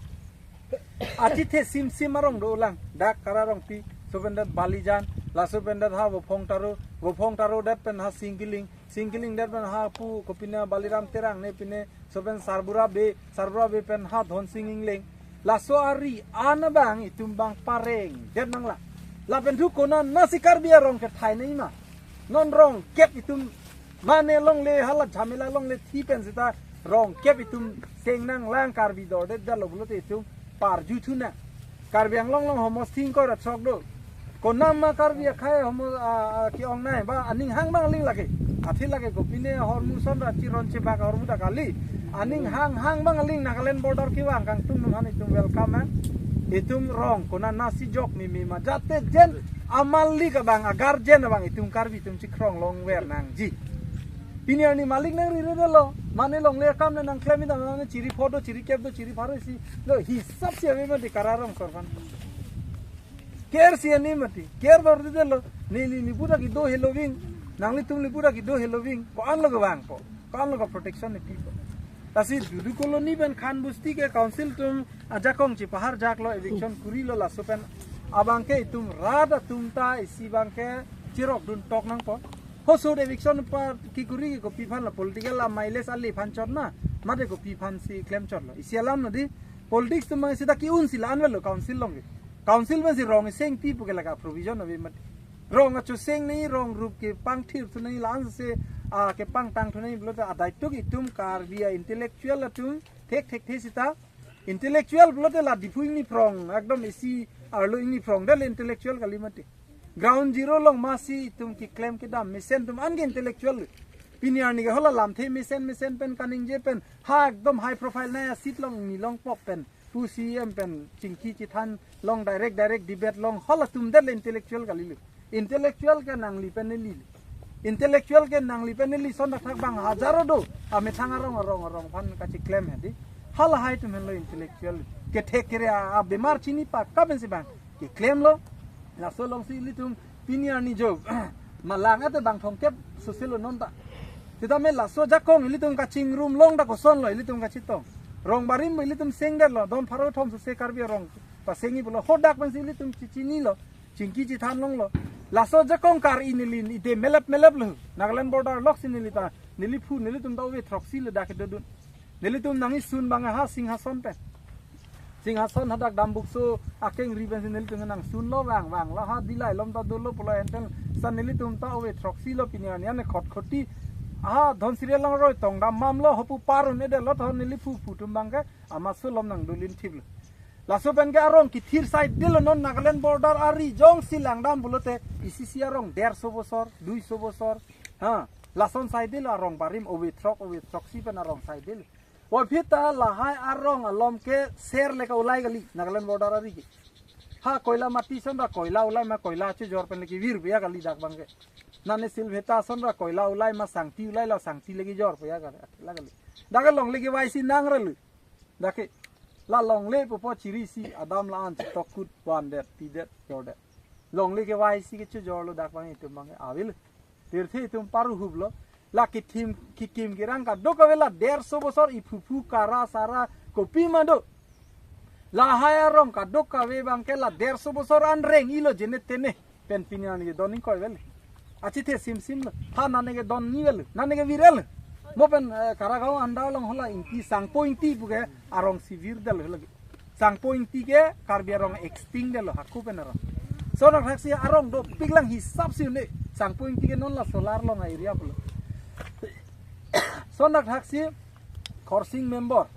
Achethe simsim arong dolang, dak Kara Rongpi, laso pen det Balijan, laso pen det ha Vophong Taro, Vophong Taro det pen ha Singkiling, Singkiling det pen ha pu kopine Baliram Terang ne pine, laso pen Sarbura Bey, Sarbura Bey pen ha Dhonsing Engleng. Laso ari an abang itum bang pareng det nanglang. Lapen thu konatnasi Karbi arong kethai nangji ma. Non rong kep itum mane longle hala jhamela longle thi pen sita rong kep itum seng nanglang, Karbi dordet jalo pulote itum parju thu nang. Karbi Anglong along homosthi ingkoi ra chok do. Konat ma Karbi akhei homo, a, a, ke-ongnei ba aning hang bang aling lake. Athe lake kopine ahormu ason ra chiron chebak ahormu ta kali. Aning hang hang bang aling Nagaland border kevang kangtung atum aphan itum welcome, eh. Itum rong konatnasi jok mimi ma jate jen amalik abang, a-guardian abang itum Karbi atum chikrong longver nangji. Pini arni malik nangri re delo. Mane longle akam ne nangklem ita mane chiri pho do, chiri kep do, chiri pharo isi do, hisap si ave mati Kara arong asor aphan. Care si ani mati, care dor di delo. Neli, neli pura kedo heloving, nanglitum neli pura kedo heloving. Ko-anlo kevangpo, ko-anlo ke-protection ne pipo. Lasi Dudu Colony pen Khan Bosti ke council atum ajakong chipahar jaklo, eviction kurilo, laso pen abang ke itum rat atum ta isi bang ke chirok dun tok nangpo. Hosur eviction pa kekuri ke kopi aphan lo, political a-mileage ale aphan chot ma, mate kopi aphan si klem chotlo. Isi alam nodi, politics atum bang sita ke-un si la-an velo council along ke. Council pen si rong iseng pi pu ke lake provision ave mati. Rong acho seng nangji, rong rup kepangthir thu nangji, la-an se, a, kepangtang thu nangji pulote adai tuk itum Karbi a-intellectual atum thek thekthe sita. Intellectual pulote la Diphu ingni phrong, ekdom isi arlo ingni phrong, dal intellectual kali mati. Ground zero along masi itum keklem kedam mesen atum an ke intellectual. Pini arni ke hala lamthe mesen mesen pen kaningje pen ha ekdom high profile nai a-seat along ingni longpok pen pu C E M pen chingki chithan along direct direct debate along halatum det le intellectual kalilo. Intellectual ke nangli pen neli. Intellectual ke nangli pen neli ason thakthak bang hajaro do. Amethang arong arong arong aphan kachiklem hedi. Halahai atum henlo intellectual. Kethek kere a, abemar chini pakka pensi bang keklemlo. Laso alongsi ilitum pini arni jo malang ate bang thomkep soselo non ta. Sitame laso ajakong ilitum kachingrum along ta kosonlo ilitum kachetong. Rong barim ilitum sengdetlo, don pharo thom sose Karbi arong pasengji pulo, hadak pensi ilitum chichinilo, chingki chithan longlo. Laso ajakong kar-i neli ite melep melep lo. Nagaland border along si neli ta, neli phu, nelitum ta ove throksi le dak kedodun. Nelitum nangji sun bang ha Singhason pen. Singhason hadak Dambukso akengri pensi nelitum nangsunlo vang vanglo, ha Dillai along ta dolo pulo enten, sa nelitum ta ove throksi lo pini arni ane khotkhoti. Ha Dhansiri along roi tong dam mamlo, hopu parun edetlo tho neli phu phu atum bang ke, amatsi lom nangdolin thiplo. Laso pen ke arong kethir side dilo, non Nagaland border ari jongsi langdam pulote isi isi arong derso bosor, duiso bosor. Ha, lason side dilo arong barim ove throk, ove throksi pen arong side dilo. Oi phita lahai arong alom ke ser le ka-ulai kali Nagaland border ari ke. Ha koila mati ason ra koila ulai ma koila chojor pen le kevir biya kali dak bang ke. Nane Silveta ason ra koila ulai ma sangti ulai la sangti le kejor biya kali, athe la kali. Dak ke longle kevai si nang ra lu. Dak ke la longle pupo chiri si adam la-an si tokut vandet pidet jordet. Longle kevai si kechojorlo dak bang itum bang ke avil. Pirthe atum paruhuplo. La kethim kekim kerang kadokave la derso bosor iphuphu kara sara kopi ma do. Lahai arong kadokave bang ke la derso bosor an reng-ilo jene tene. Pen pini arni don ingkoi vel. Achethe simsim lo. Ha nane ke don ni vel, nane ke viral. Mo pen, eh, Karagaon andar along hala Ingti, Sangpo Ingti pu ke arong si viral lo lagi. Sangpo Ingti ke Karbi arong extinct det lo, hako pen arong. Lason athaksi arong dopik lang hisap si un-e. Sangpo Ingti ke non la solar along area pulo. Lason athaksi Khorsing member.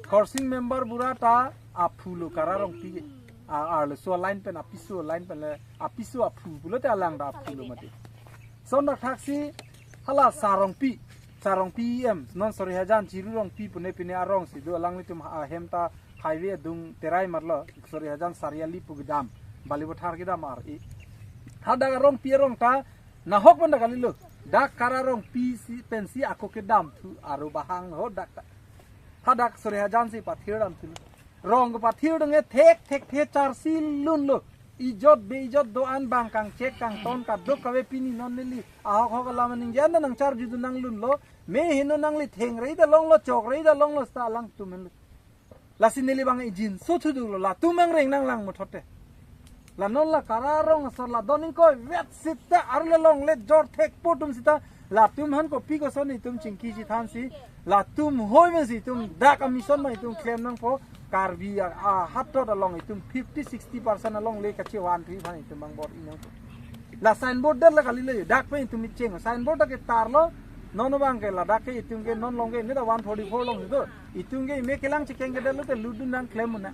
Khorsing member bura ta aphu lo Kara Rongpi ke. A, arloso line pen, apiso line pen le, apiso aphu pulote alang ta aphu lo mati. Lason athaksi hala Sar Rongpi. Sar Rongpi E M, non Sorihajan Chiru Rongpi pune pine arong si do, alanglitum ahem ta highway adung terai marlo, Sorihajan Sariali pu kedam, Balipathar kedam ar-e. Hadak Rongpi arong ta nahok pen dak kalilo. Dak Kara Rongpi si pensi ako kedamthu aro bahang ho dak ta. Hadak Sorihajan si pathir damthu. Rong kepathir dong e thek thekthe charsi lunlo. Ijot be ijot do-an bang kangchek kangton kadokave pini non neli ahok hok alam aningje an nangcharjudun nang lunlo. Me heno nangli thengre ida longlo, chokre ida longlo seta alangtum henlo. Lasi neli bang ijinso thuduklo, latum bang reng nanglang muthote. La non la Kara arong asor la don ingkoi vet sita arle longle jor thekpo atum sita, latum aphan kopi koson itum chingki chithan si, latum hoi men si itum dak a-mission ma itum klem nangpo, Karbi a, ahatot along itum fifty sixty percent alongle kachevan thri aphan itum bang bor-i nangpo. La signboard det la kalilo, dak pen itum icheng. Signboard dak ketarlo, non bang ke ladak ke itum ke non along ke ne da one forty-four along si do. Itum ke ime kelang chekeng ke det lote lutdun nang klem un-e.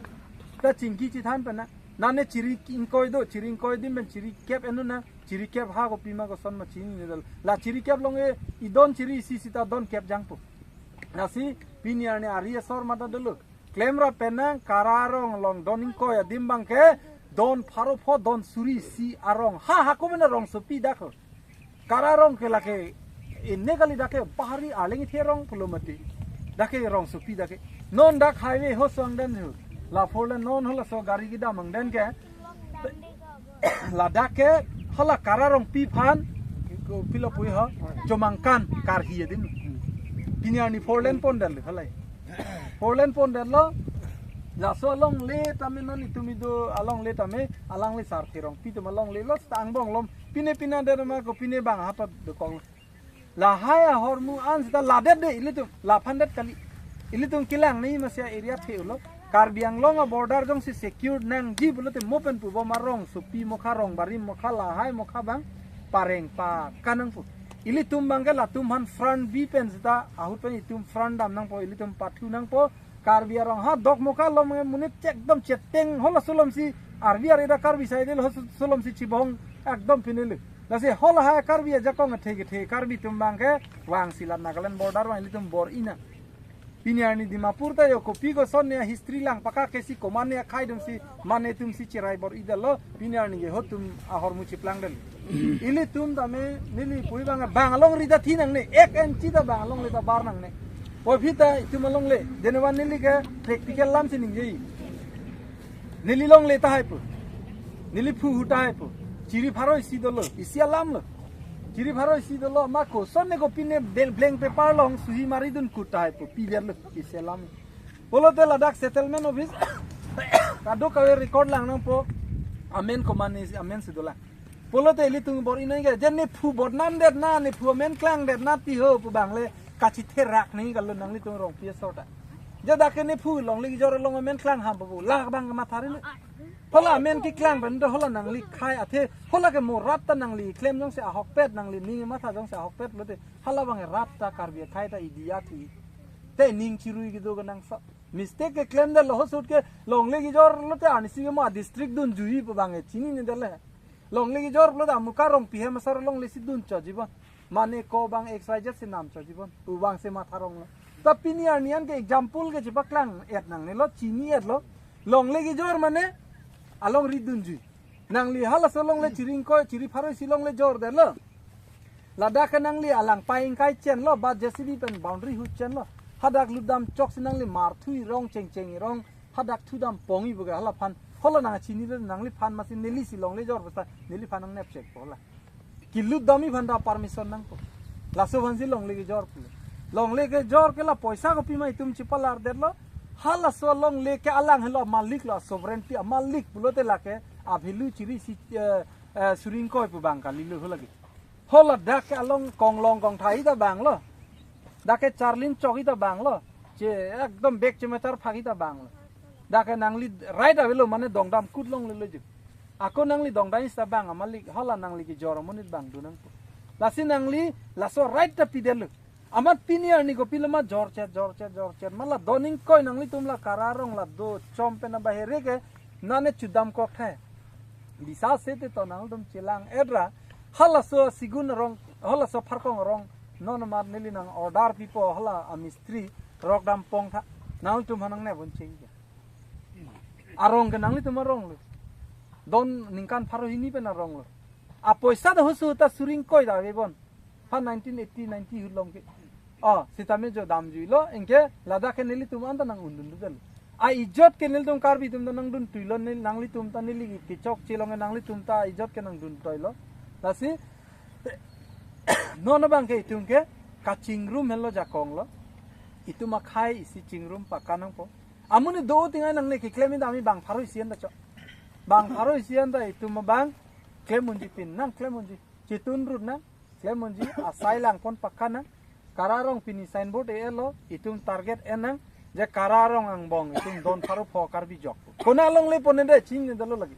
Ta chingki chithan pen na. Nane chiri ingkoi do, chiri ingkoi adim pen chiri kep en un-e, chiri kep ha kopi ma koson ma chinine det lo. La chiri kep along e idon chiri isi sita don kep jangpo. Lasi pini arni ari asor mata dolo. Klemra pen nang Kara arong along don ingkoi adim bang ke don pharo pho don suri isi arong. Ha, hako pen arongsopi dak ho. Kara arong ke lake ine kali dak ke bahari aling the rong pulo mati. Dak ke rongsopi dak ke. Non dak highway ho so angdeng ho. La four lane non ho laso gari kedam angdeng ke. Ladak ke hala Kara Rongpi aphan kopilo pu ho, Chomangkan karhi adim. Pini arni four lane pon det lo halai. Four lane pon det lo. Laso alongle tame non itum ido alongle tame, alangli Sarthe Rongpi atum alongle lo seta angbong lom. Pine pine det ma ko pine bang ahatot dokok. Lahai ahormu an seta ladet de ilitum, laphan det kali. Ilitum kelang ni masi a-area the-olo. Karbi Anglong a-border jongsi secure nangji pulote mo pen pubom arongsopi mokha, rong barim mokha, lahai mokha bang pareng pa kanang pu. Ilitum bang ke latum aphan front bi pen seta ahut pen itum front dam nangpo, ilitum pathu nangpo. Karbi arong ha dok mokha along monit chek dom cheteng hol asulom si arvi ari da Karbi sai del hol asulom si chibong ekdom pinili. Lasi hol ha Karbi ajakong athe kethe Karbi atum bang ke vangsi la Nagaland border vang ilitum bor-i nang. Pini arni Dimapur ta yo kopi koson ne history lang paka kesi koman ne khai dum si mane atum si cherai bor-i det lo. Pini arni ke ho atum ahormu chiplang det lo. Ilitum tame neli pui bang bang alongri ta thi nangne, ek inchi ta bang alongle ta bar nangne. Poi phi ta itum alongle, dene van neli ke practical alam si ningje. Neli longle tahai pu. Neli phu hu tahai pu. Chiri pharo isi dolo, isi alam lo. Chiri pharo isi dolo, ma koson ne kopi ne bel-, blank paper along suhi mari dun kut tahai pu. Pi biar lo, isi alam. Pulote ladak settlement office kadokave record lang nangpo. Amen koman ne, amen si dolang. Pulote ilitum bor-i nang ke, je nephu bor nam det na, nephu amen klang det na ti ho pu bang le kachitherak ni kalo nanglitum Rongpi asor ta. Je dak ke nephu longle kejor along amen klang ham pu la bang matha ri le. Hala amen keklang pen do hala nangli khai athe hala ke mo rat ta nangli klem jongsi ahokpet nangli ning matha jongsi ahokpet lote hala bang rat ta Karbi akhai ta idi athu. Te ning chirui kedo ke nang sa. Mistake keklem det lo ho sut ke longle kejor lote arnisi ke mo a-district dunjui pu bang e chinine det le. Longle kejor pulote amukar Rongpi hem asor longle si dun chot jibon. Mane ko bang X Y Z si nam chot jibon. Pu bang si matha rong lo. Ta pini arni an ke example ke chepaklang et nangne lo, chini et lo. Longle kejor mane alongri dunjui. Nangli halaso longle chiri ingkoi, chiri pharo isi longle jor det lo. Ladak ke nangli alang pai ingkai chen lo, ba J C B pen boundary hu chen lo. Hadak lutdam chok si nangli marthu irong chengcheng irong. Hadak thudam pong-i pu ke halaphan. Hala nang chinine nangliphan masi neli si longle jor basta neliphan nangnepchekpo la. Kelutdam-i aphan ta permission nangpo. Laso aphan si longle kejor pu. Longle kejor ke la poisa kopi ma itum chepalar det lo. Halaso longle ke alang helo malik lo, sovereignty a-malik pulote lake a-value chiri isi, eh, eh, suri ingkoi pu bang kalilo ho lagi. Hala dak ke along konglong kongthai ta bang lo. Dak ke Charlene Chowk ta bang lo. Che ekdom bek chemachar phak ta bang lo. Dak ke nangli right avelo mane dongdam kut longlelo ju. Ako nangli dongdam ista bang amalik hala nangli kejor amonit bang dun nangpo. Lasi nangli laso right ta pidetlo. Amat pini arni kopilo ma jorchet, jorchet, jorchet. Ma la doning koi nanglitum la Kara arong la do chom pen abahere ke nane chudam kok the. Bisa sete to nangtum chelang edra. Halaso Sigun arong, halaso Pharkong arong. Non amat neli nang order pipo hala amistri rok dam pong tha. Nangtum hanang ne bon cheng. Arong ke nanglitum arong lo. Don ningkan pharo hini pen arong lo. A poisa da husu ta suring koi da ve bon. Ha nineteen eighty ninety hulong ke. Oh, sitame jo dam juilo, engke ladak ke nelitum anta nang undun dudel. A ijot ke nelitum Karbi tum ta nang dun tuilo, nel-, nanglitum ta neli kechokche along nanglitum ta ijot ke nang dun toilo. Lasi, non abang ke itum ke kachingrum henlo jakong lo. Itum akhai isi chingrum pakanangpo. Amonit do tingai nangne keklem dam bang pharo isi anta chok. Bang pharo isi anta itum abang klem unji pin nang klem unji. Chitun rut nang klem unji asai langpon pakanang. Kara arong pini signboard e-elo, itum target enang, je Kara arong angbong, itum don pharo pho Karbi jok. Konat alongle pon nede ching ne dalo lagi.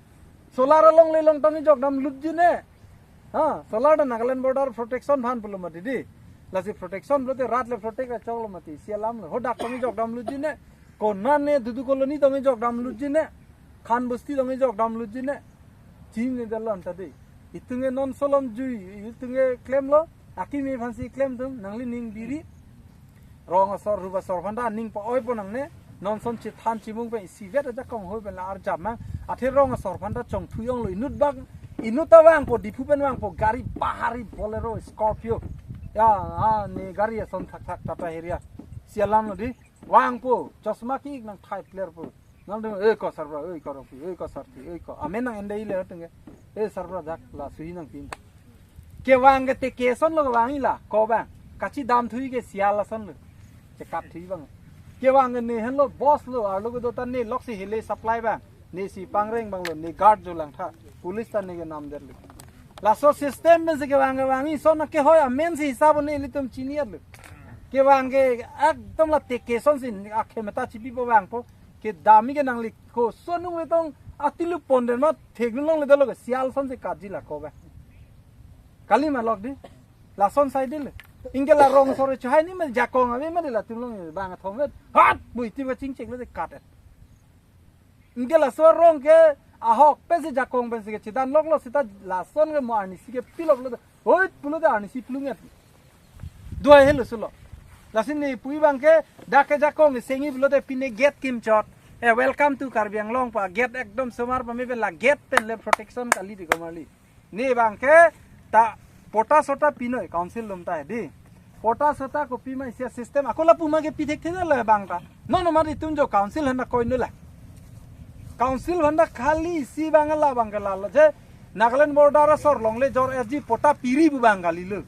Solar alongle longtong jok dam lutji ne. Ha, solar ta Nagaland border protection aphan pulo mati di. Lasi protection pulote rat le protect choklo mati. Isi alam lo. Ho dak tong jok dam lutji ne. Konat ne Dudu colony tong jok dam lutji ne. Khan Bosti tong jok dam lutji ne. Ching ne dalo anta di. Itum ke non solom jui, itum ke klemlo, akimi aphansi klem tum, nangli ning biri. Rong asor, rup asor aphanta ning pa-oipo nangne, non son chethan chimung pen isivet ajakong hoi pen la arjap mang, athe rong asor aphanta chongthu onglo inut bang, inut ta vangpo, Diphu pen vangpo, gari bahari Bolero, Scorpio. Ya, ah, ne gari ason thakthak Tata Harrier. Isi alam lo di, vangpo, chosma ki-ik nang thai player po. Nang dong, eh, ko sarbra, eh, ko rongpi, eh, ko sarpi, eh, ko. Amen nang endai le tengke. Eh, sarbra dak la suhi nangpin. Kevang ke teke ason lo kevang ila, ko bang. Kachidam thui ke sial ason lo. Chekat thui bang. Kevang ke ne henlo boss lo, arlo kedo ta ne loksi hele supply bang. Ne si pangreng bang lo, ne guard jo langtha. Police ta ne ke nam der lo. Laso system pensi kevang kevang ison kehoi amen si hisab ne ilitum chini lo. Kevang ke ekdom la teke asonsi akhemeta chipipo vangpo. Kedam ke nangli koson nung metong atilu pon den ma thek nung longle dolo ke sial asonsi katji la ko ba. Kali ma lok di. Lason sai di le. Ingke la rong asor chehai ni ma jakong ave ma di latum long bang athom vet. Hat! Bui ti ba chingchek le kat. Ingke laso arong ke ahok pensi jakong pensi kechedan loklo seta lason ke mo arnisi ke piloklo. Hoi pulote arnisi plunget. Duai helo sulo. Lasi ne pui bang ke dak ke jakong sengi pulote pine gate kimchot. Eh, welcome to Karbi Anglong pa gate ekdom somar pa me pen la gate pen le protection kali di komarli. Ne bang ke ta pota sota pinoi council lum ta di. Pota sota kopi ma isi a-system. Ako lapu ma ke pi thekthelo bang ta. Non non mari itum jo council handa koi nula. Council handa khali isi bang la bang ke lalo je Nagaland border asor longle jor S G pota piri bu bang kalilo.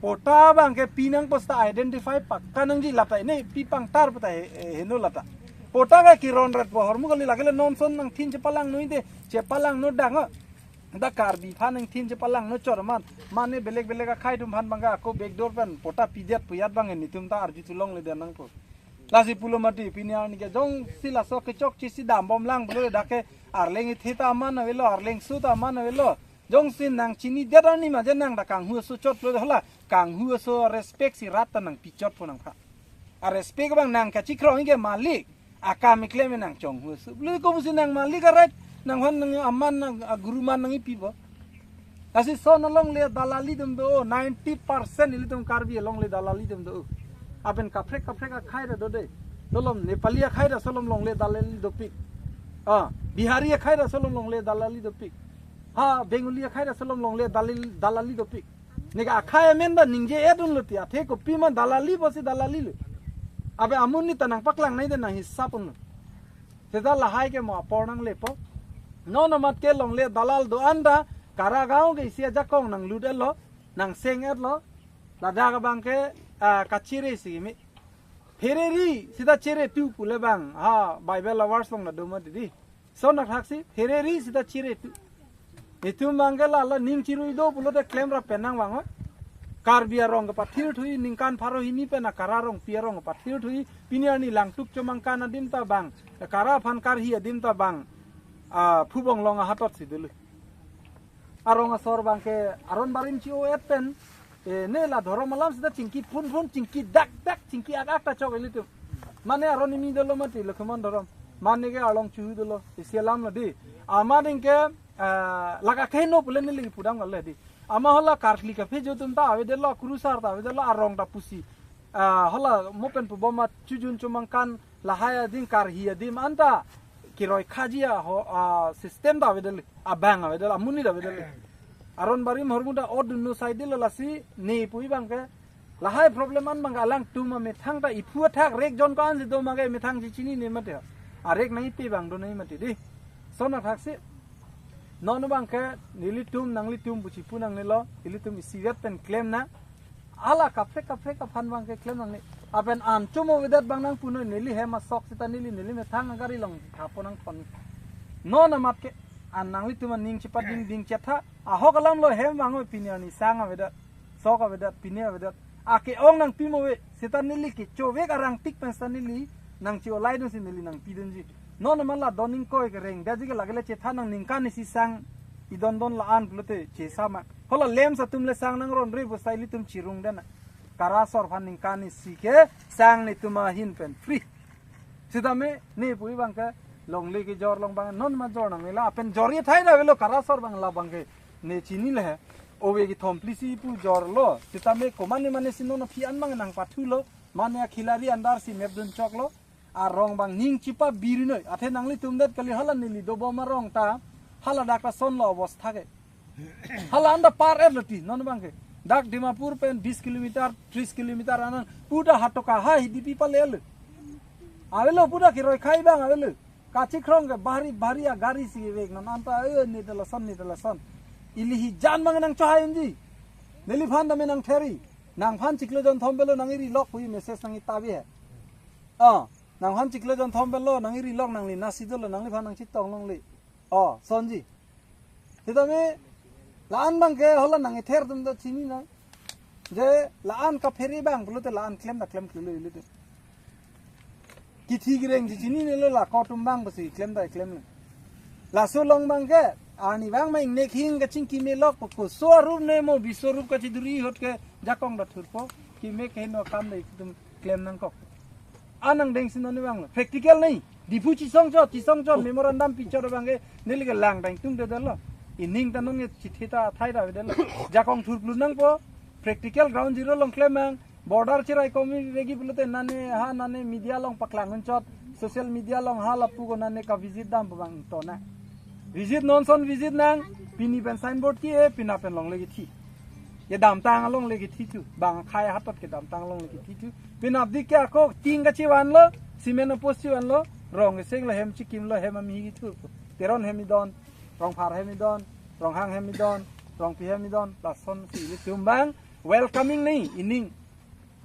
Pota bang ke pinang posta identify pakka nangji lata ne pi pangtar pota he, he, heno lata. Pota ke kiron rat bohor mu kali lagele non son nangthin chepalang noi de chepalang no dang. Da Karbi aphan nangthin chepalang no chor man. Mane belek belek akhai atum aphan bang ke ako backdoor pen pota pidet puyat bang netum ta arju tulong le dan nangpo. Lasi pulo mati pini arni ke jongsi laso kechokche si dam bom lang pulo dak ke arleng ithe ta aman avelo, arleng su ta aman avelo. Jongsi nang chinidet arni ma je nang da kanghu aso chot pulo hala kanghu aso respect si rat ta nangpichotpo nangpha. A-respect bang nang kachikrong ke malik. Akam iklem nang chonghu aso. Beli ko busi nang malik aret nang han nang aman nang aguru man nang ipipo. Lasi son alongle dalali atum do, ninety percent ilitum Karbi alongle dalali atum do. Aben kaprek kaprek akhai ra do de. Solom Nepali akhai ra solom longle dalali dopik. Ah, Bihari akhai ra solom longle dalali dopik. Ha, Bengali akhai ra solom longle dalil-, dalali dopik. Neka akhai amen da ningje edun lo ti athe kopi ma dalali pusi dalali lo. Abe amun ni ta nangpaklang nai de nang hisap un lo. Seta lahai ke mo apor nanglepo. Non amat ke longle dalal do-an ta Karagaon ke isi ajakong nanglut etlo, nangseng etlo. Ladak abang ke, ah, kachere si kimi. Phereri seta chere tu pule bang. Ha, Bible lovers along ta do ma di di. Son athak si phereri seta chere tu. Itum abangke la la ning chirui do pulote klemra penang abang oi. Karbi arong kepathir thuji, ningkan pharo hini pen akara arongpi arong kepathir thuji, pini arni Langtuk Chomangkan adim ta abang, akara aphan karhi adim ta abang, a, Phubong Long ahatot si dulu. Arong asor abangke aron barim chi-o-et pen, e, ne la dhorom alam seta chingki phun phun, chingki dak dak, chingki ak ak ta chok ilitum. Mane aron kimi dolo mati, Lokhimon dhorom. Mane ke arlong chuhu dolo, isi alam lo dei. Amat anke, ah, lake keheno pule neli pudam kali dei. Amat hala karkli kaphejo atum ta avedetlo, kurusar ta avedetlo, arong ta pusi. Ah, hala mo pen pubom ma Chojun Chomangkan lahai adim, karhi adim anta kiroi khaji aho, ah, system ta avedetlo, abang avedetlo, amonit avedetlo. Aron barim ahormu ta odunno side lo, lasi ne pu abangke lahai problem an abang alangtum amethang ta iphu athak rek jon ko-an si do abangke methang si chinine mati. Arek nangpi abang do nangji mati dei. Lason athaksi non abangke nelitum nanglitum pu chipu nangnelo, ilitum isivet pen klem nang. Hala kaprek kaprek aphan abangke klem nangne. Lapen an chomo avedet abang nangpunoi, neli hem asok seta neli, neli methang agari along thapo nangthon. Non amat ke an nanglitum aning chepading ding chetha. Ahok alam lo hem abang oi, pini arni sang avedet, sok avedet, pini avedet. Ake-ong nangpi mo ave, seta neli kechovek arangtik pen seta neli nangche-olaidun si neli nangpidunji. Non amat la don ingkoi kereng, daji ke lake le chetha nang ningkan isi sang idon don la-an pulote chesa ma. Hala LAMPS atum le sang nangronre pu seta ilitum chirung den na. Kara asor aphan ningkan isi ke sang netum ahin pen free. Sitame ne pu abangke longle kejor along abang non ma jor nangne, lapen jor ethai ta avelo, kara asor abang la abangke ne chinile he. Ove kethom phli si pu jorlo. Sitame komane mane si non aphi an abang nangpathulo. Mane akhilari andar si mepdun choklo. Arong abang ning chepabirinoi. Athe nanglitum det kali, hala neli dobom arong ta hala dak ta lason lo obostha ke. Hala anta par-etlo ti non abangke. Dak Dimapur pen bis kilometer, tris kilometer anan puta hatoka ha hidipi palelo. Avelo puta kiroi khai abang avelo. Kachikrong ke bhari bhari agari si vek non anta, eh, ne ta lason, ne ta lason. Ili hijan abang nangchohai unji. Neliphan tame nangtheri. Nangphan chiklo jonthom avelo, nang-iri lok hui message nangji ta bi he. Ah, nangphan chiklo jonthom avelo, nang-iri lok, nangli nasi dolo, nangliphan nangchetong longle. Oh, lasonji. Sitame la-an abangke hala nang-ether atum ta chinine. Je la-an kaphere abang pulote la-an klem ta klemkle lo ilitum. Kithi kireng si chininelo, la kotum abang pusi klem ta klemlo. Laso along abangke arni abang ma ingnek hing kachingki melok po, koso arup ne mo biso rup kachiduri ahut ke jakong ta thurpo. Keme keheno akam ta itum klem nangkok. An angdeng si non abang lo. Practical nei. Diphu chisong chot, chisong chot, memorandum pichot abangke neli ke lang dang tung dedetlo. Ining ta nonke chithe ta athai ta avedetlo. Jakong thurplu nangpo. Practical ground zero along klem nang. Border cherai komi vegi pulote nane ha nane media along paklang un chot. Social media along ha lapu ko nane ka-visit dampo abang to na. Visit non lason visit nang, pini pen signboard ke-e, penap pen longle kethi. Kedamtang alongle kethi thu, bang akhei ahatot kedamtang alongle kethi thu. Penap dik ke ako, tin kachevanlo, cement post chevanlo, rong kesenglo, hem chikimlo, hem amihi kethurpo. Teron hem idon, Rongphar hem idon, Ronghang hem idon, Rongpi hem idon, lasonsi ilitum abang welcoming nei, ining.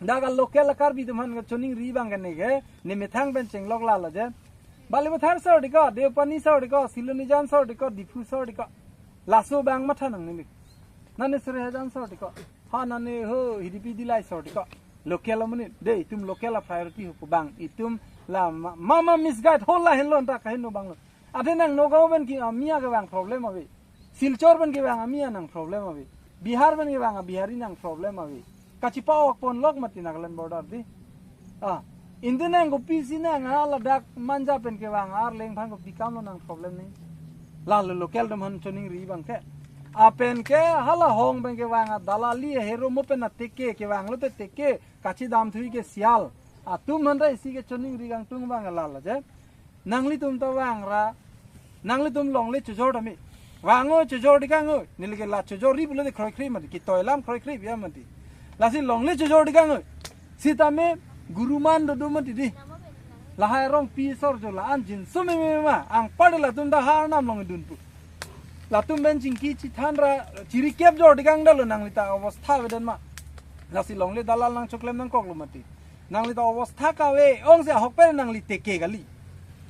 Dak a-local a-Karbi atum aphan kachoningri abangke ne ke, ne methang pen chenglok lalo je. Balipathar sor dei ko, Deopani sor dei ko, Silonijan sor dei ko, Diphu sor dei ko. Laso abang matha nangne. Nane Srehajan sor dei ko. Ha nane ho, Hidipi Dillai sor dei ko. Local amonit, dei itum local a-priority ho pu abang. Itum la ma, ma, ma misguide ho lahenlo anta kaheno abang lo. Athe nang Nagaon pen ke Amiya kevang problem ave. Silchar pen kevang Amiya nang problem ave. Bihar pen kevang a-Bihari nang problem ave. Kachipa-ok ponlok mati Nagaland border dei. Ah, indi nang kopisi nang ha ladak Manja pen kevang Arleng aphan kopi kamlo nang problem nei. Lalo local atum aphan choningri abangke. Lapen ke hala Hong pen kevang a-dalali hero mo pen ateke kevanglo te teke kachidam thuji ke sial. Atum aphan ta isi kachoningri kangtung abang lalo je. Nanglitum ta vangra, nanglitum longle chojor tame. Vang o, chojor dikang o. Neli ke la chojorri pulote kroikre mati, kitoi alam kroikre biya mati. Lasi longle chojor dikang o. Sitame guruman dodo mati dei. Lahai Rongpi sor jo la-an jinso meme ma. Anpar latum ta ha arnam along dunpo. Latum pen chingki chithanra chirikep jor dikang detlo, nangli ta obostha avedet ma. Lasi longle dalal nangchoklem nangkoklo mati. Nanglita obostha kave-ong si ahok pen nangli teke kali.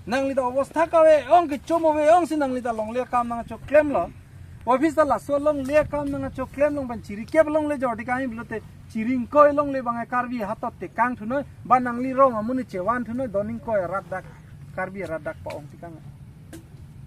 Nanglita obostha kave-ong, kecho mo ve-ong si nanglita longle akam nangchoklemlo. Office ta laso longle akam nangchoklem along pen chiri kep longle jor di kahi pulote chiri ingkoi longle abang Karbi ahatot tekang thunoi, ba nangli rong amonit chevan thunoi, don ingkoi arat dak, Karbi arat dak pa-ong tekang.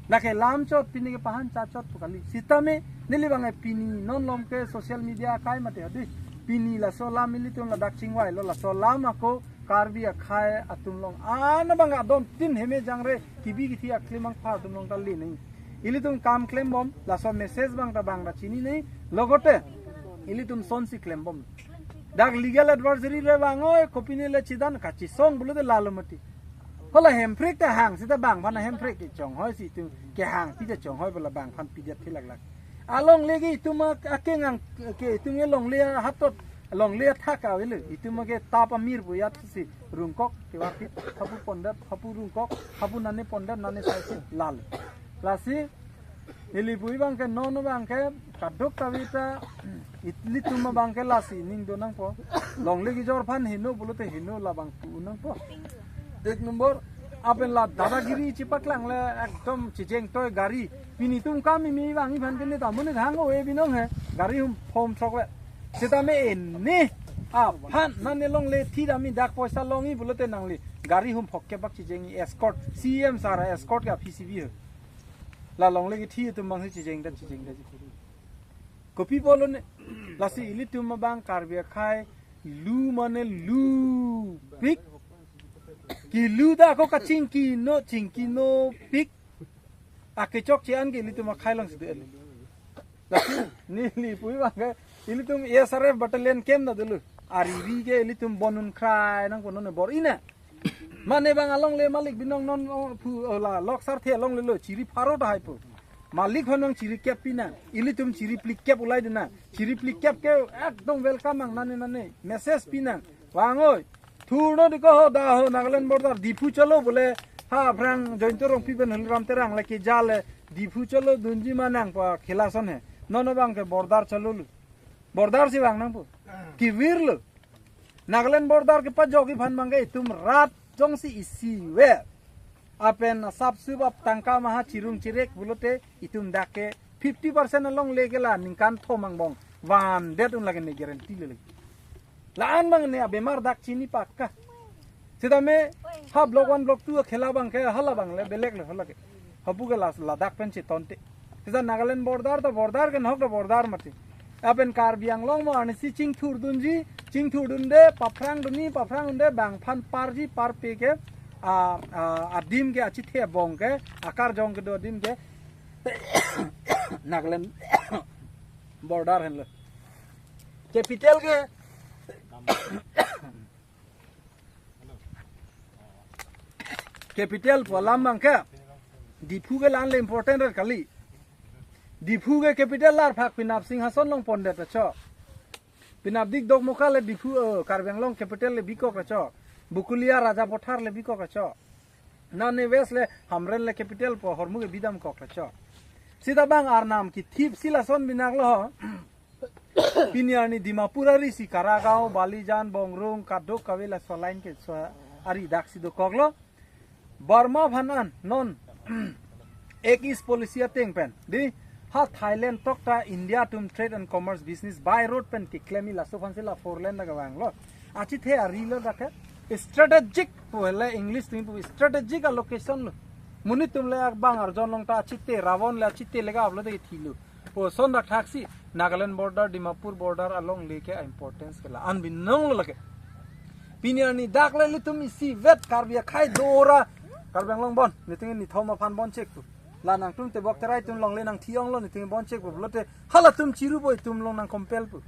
Lake lam chot pini ke pahan cha chot pu kali. Sitame neli abang pini non lom ke social media akai mate hadi. Pini laso lam ilitum ladak chingvailo, laso lam ako Karbi akhei atum along. Ana abang adon tin heme jangre kibi kithi aklimang pha atum along ta le nang. Ilitum kam klembom, laso message abang ta abang ta chini nang. Logote ilitum sonsi klembom. Dak legal advisory le abang oi, kopine le chidan kachisong pulote lalo mati. Hala Hemprek ta hang sita abang aphan Hemprek kechonghoi si itum kehang pi ta chonghoi pu la abang aphan pidet thilak lak. Alongle ke itum a-, akeng ang ke itum ke longle ahatot, longle athak avelo. Itum ke tap amir pu ajat si rungkok kevarpit, hapu pondet, hapu rungkok, hapu nane pondet, nane saisi lal. Lasi neli pu abang ke non abang ke kadokave ta ilitum abang ke lasi ning do nangpo. Longle kejor aphan heno pulote heno la abang tu nangpo. Ek number, apen la dadagiri chipaklang le ekdom chijeng toi gari. Pini itum kami mi abang iphan ke ne ta amonit hang ove binong he. Gari hum phom throk le. Sitame ene aphan nane longle thi dami dak poisa longji pulote nangli gari hum phok kebak chijengji escort. C M sara escort ke P C B he. La longle kethi atum abang si chijeng da chijeng da. Kopi pulo ne? Lasi ilitum abang Karbi akhei lu mane lupik. Kilu ta ako kachingki no, chingki nopik. Akechok che-an ke ilitum akhei along si do-an. Lasi neli pu abang ke ilitum S R F battalion camp na dulu. Ariri ke ilitum bonun krai nangpo non bor-i na. Mane abang alongle malik binong non, oh, pu, oh, la Lok Sarthe alongle lo chiri pharo ta hai pu. Malik aphan abang chiri kep pi nang. Ilitum chiri phlikep ulai de nang. Chiri phlikep ke ekdom welcome ang nane nane. Message pi nang. Vang oi. Thurno di ko ho da ho Nagaland border Diphu chalo bole. Ha aphrang Jayanta Rongpi pen Holiram Terang le keja le Diphu chalo dunji ma nang pa khela ason he. Non abang ke border chalo lo. Border si vang nangpo. Kevir lo. Nagaland border kepajokji aphan abang ke itum rat jongsi isivet. Apen asap sup ap tangka maha chirung chirek pulote itum dak ke fifty percent alongle ke la ningkan thom angbong vandet un lake ne guarantee le lake. La-an abang ne abemar dak chini pakka. Sitame ha block one block two akhela abang ke hala abang le belek le hala ke. Hapu ke la, ladak pen chetonte. Sita Nagaland border ta border ke nahok ta border mati. Apen Karbi Anglong mo arnisi chingthur dunji, chingthur dunde, paphrang dunji, paphrang dunde, bang aphan parji, parpe ke, a, a, adim ke, achithe abong ke, akarjong kedo adim ke, Nagaland border henlo. Capital ke, capital pu alam abang ke Diphu ke la-an le important rat kali. Diphu ke capital larphak penap Singhason along pondet ta chok. Penap dik Dokmoka le Diphu, eh, Karbi Anglong capital le bikok ta chok. Bokolia Rajapathar le bikok ta chok. Nane West le Hamren le capital pu ahormu ke bidamkok ta chok. Sita abang arnam kethip si lason binaklo ho. Pini arni Dimapur ari si Karagaon, Balijan, Bongrung, kadokave laso line ke so ari dak si dokoklo. Burma aphan an non Act East policy ateng pen di ha Thailand tok ta India atum trade and commerce business by road pen keklemji laso aphan si la four lane ta kevanglo. Achithe ari lo dak ke strategic pu hele English atum pu strategic allocation lo. Monit atum le abang arjon along ta achithe ravon le achithe lega aplo de thilo. Pu ason dak thaksi Nagaland border, Dimapur border alongle ke importance ke la-an binong lo lake. Pini arni dak le ilitum isivet Karbi akhei dora Karbi Anglong bon. Niting nithom aphan bon chek pu. La nangtum tebok terai atum longle nangthi onglo niting bon chek pu. Lote halatum chirupo itum along nang compel pu.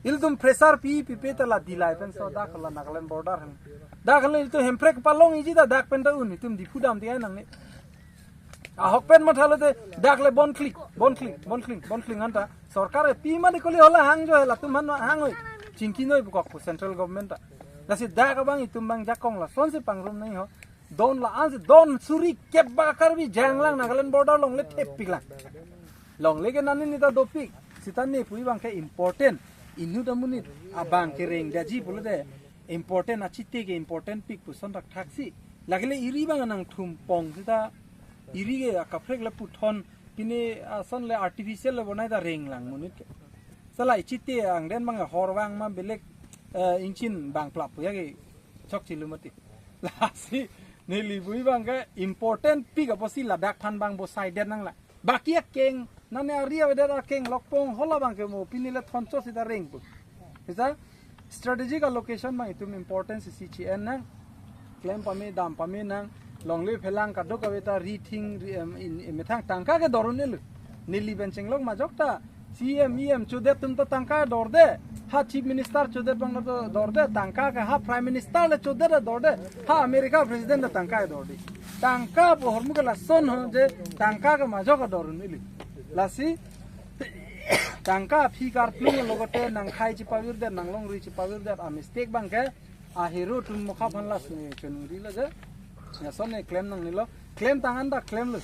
Ilitum pressure pi pipe ta la dilai pen so dak la Nagaland border hen. Dak le ilitum Hemprek palongji ta dak pen ta un itum Diphu damde nangne. Ahok pen mathalo te dak le bon klik, bon klik, bon klik, bon klik anta. Sorkar e pi mane koli hala hangjo he latum aphan hang oi. Chingki noi bukok pu central government ta. Lasi dak abang itum abang jakong lasonsi pangrum nangji ho. Don la-ansi don suri kep bak Karbi janglang Nagaland border longle thepiklang. Longle ke nani nita dopik. Sita ne pu abang ke important. Inut amonit abang ke rengdaji pulote important achithe ke important pik puson dak thaksi. Lake le iri abang nangthumpong sita iri ke akaprek le puthon Pini ason le artificial le bonai ta reng lang monit ke. Sala ichite angden bang hor vang ma belek, eh, ingchin bang plap ya ke chok chilu mati. Lasi neli bui bang ke important pik apotsi ladak aphan bang bosai den nang la. Baki akeng nane ari avedet akeng lokpong hala bang ke mo pini le thoncho sita reng pu. Sisa strategic allocation bang itum importance isi chi-en nang. Klem pame dam pame nang. Longle phelang kadokave ta rithing ri, em, in, in methang tangka ke dor un-elo. Neli pen chenglok majok ta C M, E M chodet atum ta tangka dorde. Ha Chief Minister chodet bang ta dorde. Tangka ke ha Prime Minister le chodet dorde. Ha America President ta tangka dorde. Tangka pu ahormu ke lason ho je tangka ke majok dor un-elo. Lasi tangka aphi karplung logote nangkhai chipavirdet, nanglongri chipavirdet, a mistake bang ke a hero atum mokha aphan lasi chonri lo je. Lason ne klem nangnelo. Klem tang an ta klemlo.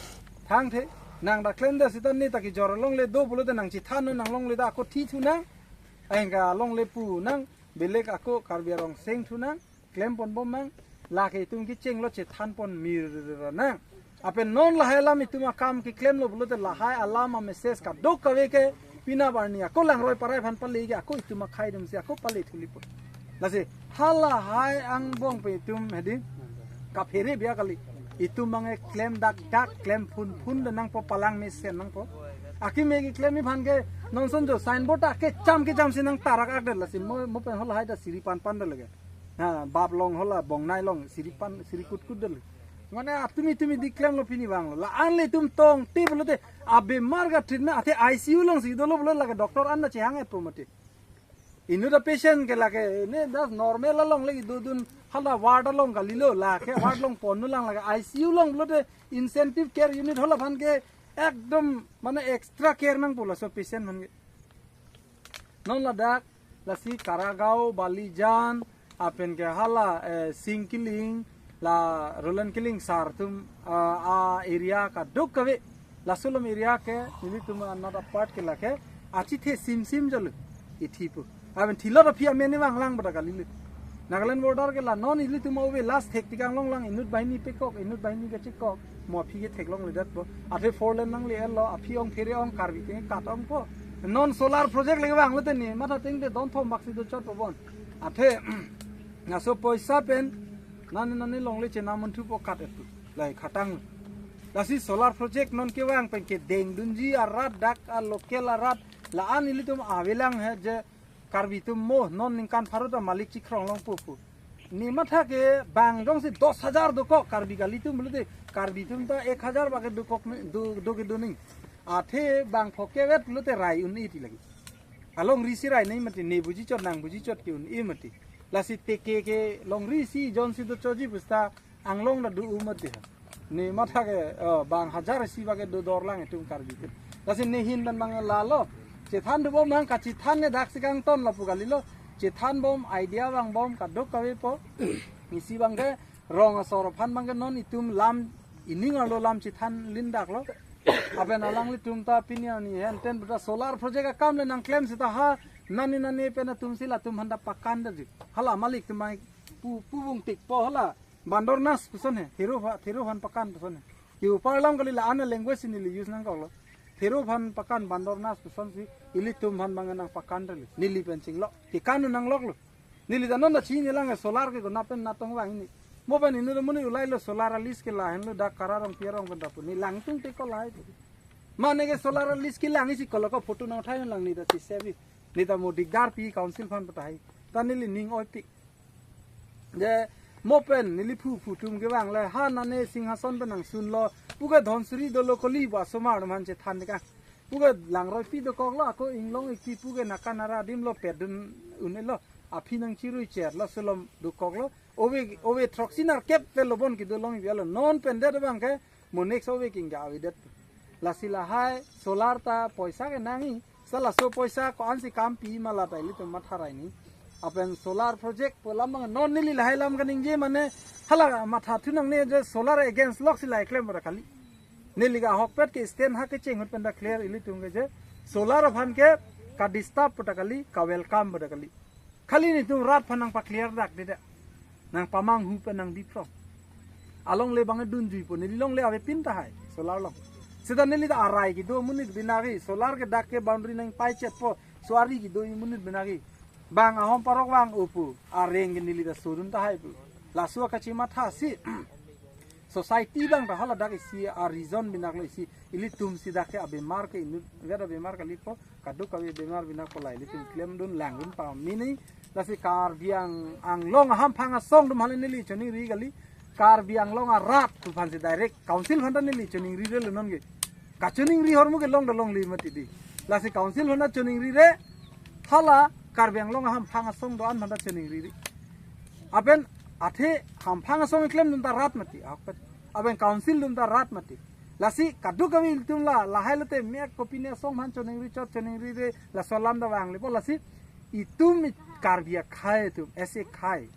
Thangthe nang ta klemdet sita ne ta kejor longle do pulote nang chithan non, nang longle ta ako thi thu nang. Ahin ka longle pu nang, belek ako Karbi arong seng thu nang. Klem pon bom nang. Lake itum kechenglo, chethan pon mir nang. Apen non lahai alam itum akam keklemlo pulote lahai alam a message kadokave ke pini arni ako langroi parai aphan pale ke ako itum akhai atum si ako pale thuli pon. Lasi halahai angbong pen itum hedi kaphere biya kali. Itum bang klem dak dak, klem phun phun de nangpo, palang mesen nangpo. Akimi keklem aphan ke non ason jo signboard ta kecham kecham si nang tarak akdet, lasi mo, mo pen halahai ta siri pan pan de lege. Ha, bap long hala bongnai long siri pan siri kut kut dal. Mane atumi tumi di klemlo pini vanglo. La-an le itum tong ti pulote abemar ka treatment athe I C U long si dolo pulo lake doctor an ta chehang et po mati. Inut a patient ke lake ne das normal along le dodun hala ward along kalilo, lake ward long pon lang, lake I C U long pulote intensive care unit hala aphan ke ekdom mane extra care nangpo laso patient aphan ke. Non ladak lasi Karagaon, Balijan, apen ke hala, eh, Singkiling, la Roland Killing sar atum, ah, a area kadokave. Laso alam area ke nelitum anat apart ke lake achethe simsim jalo ithi pu. Aben thilot aphi amen ni vang lang bada kalilo. Nagaland border ke la non ilitum ove last thek tikang long lang, inut banghini pekok, inut banghini kachekok, mo aphi ke theklongledet po. Athe four lane nangli-etlo, aphi ong phere ong, Karbi ke kat ong po. Non solar project lake vanglo te ne matha tengte don thom bak si dochot po bon. Athe laso poisa pen nani nani longle chenam munthu po kat-et pu. Lahai khatang. Lasi solar project non kevang pen kedengdunji arat dak a local arat la-an ilitum avelang he je Karbi atum mo non ningkan pharo ta malik chikrong longpo pu. Ne matha ke bang jongsi dos hajar dokok Karbi kalitum pulote Karbi atum ta ek hajar bak ke dokok ne, do, do ke do ning. Athe bang phoke vet pulote rai un-e ti lagi. Alongri si rai nai mati, ne buji chot nang buji chot ke un-e mati. Lasi teke ke longri si jonsi dochoji pusta anglong ta do-u mati ha. Ne matha ke, oh, bang hajar isi bak ke do dor lang itum Karbi ke. Lasi ne hin pen bang lalo. Chethan do bom nang, kachethan ne dak si kangton lapu kalilo. Chethan bom, idea vang bom kadokave po. Isi bang ke rong asor aphan bang ke non itum lam ining arlo lam chethan lin daklo. Apen alanglitum ta pini arni henten puta solar project akam le nang klem seta ha nani nani pen atum si latum aphan ta pakan da ji. Hala malik atum bang pu pu vung tik po hala. Bandor nas puson he, thero pha, thero phan pakan puson he. Yu parlam kali la ana language neli use nangkoklo. Thero phan pakan bandor nas puson si ilitum phan bang nang pakan dali. Neli pen chinglo. Kekan nangloklo. Neli ta non ta chini lang solar ke ko na pen natong vang ini. Mo pen inut amonit ulailo solar a lease ke lahenlo dak Kara Rongpi arong pen ta pu. Ne langtung te ko lahai. Mane ke solar a lease ke lang isi kolo ko photo nangthai lang ne ta si sebi. Ne ta mo dikdar pi council phan patahai. Ta neli ning oi pi. Je mo pen neli phu phu atum kevang le ha nane Singhason pen nangsunlo. Puke Dhansiri dolo koli ba somar man chethan ka. Puke langroi pi dokoklo ako inglong ikpi puke nakan ara adim lo pedun un-elo. Aphi nangchirui cherlo sulom dokoklo. Ove ove throksi nerkep pen lobon kedo long ipialo. Non pen det bang ke mo next ove king ga avedet. Lasi lahai solar ta poisa ke nangji. Sa laso poisa ko-ansi kam pi ma la ta ilitum matha rai ni. Apen solar project pu lam bang non neli lahai lam kaningje mane hala matha thu nangne je solar against lok si lahai klem bora kali. Neli ke ahokpet ke stand ha kecheng ahut pen ta clear ilitum ke je solar aphan ke ka disturb pu ta kali, ka welcome pu ta kali. Kali netum rat aphan nangpa clear dak deda. Nangpamanghu pen nangdi phrong. Alongle bang dunjui po, neli longle avepin tahai solar long. Seta neli ta arai kedo amonit binagi, solar ke dak ke boundary nangpai chetpo, so ari kedo amonit binagi. Bang ahom parok vang-o pu, areng ke neli ta sodun tahai pu. Laso akachimatha si, society bang ta hala dak isi a-reason binaklo isi, ilitum si dak ke abemar ke inut, vet abemar kalipo, kadokave bemar binakpo la ilitum klemdun langdun pamini. Lasi Karbi Ang-, Anglong ahamphang asong atum hale neli choningri kali. Karbi Anglong arat atum aphan si direct council aphan ta neli choningrire lo non ke. Kachoningri ahormu ke long ta longle mati di. Lasi council aphan ta choningrire, hala Karbi Anglong ahamphang asong do-an aphan ta choningrire. Lapen athe hamphang asong klemdun ta rat mati, ahokpet. Lapen council atum ta rat mati. Lasi kadokave ilitum la, lahai lote mek kopine asong aphan choningri chot choningrire, laso alam ta vanglepo. Lasi itum i Karbi akhei atum, ese khei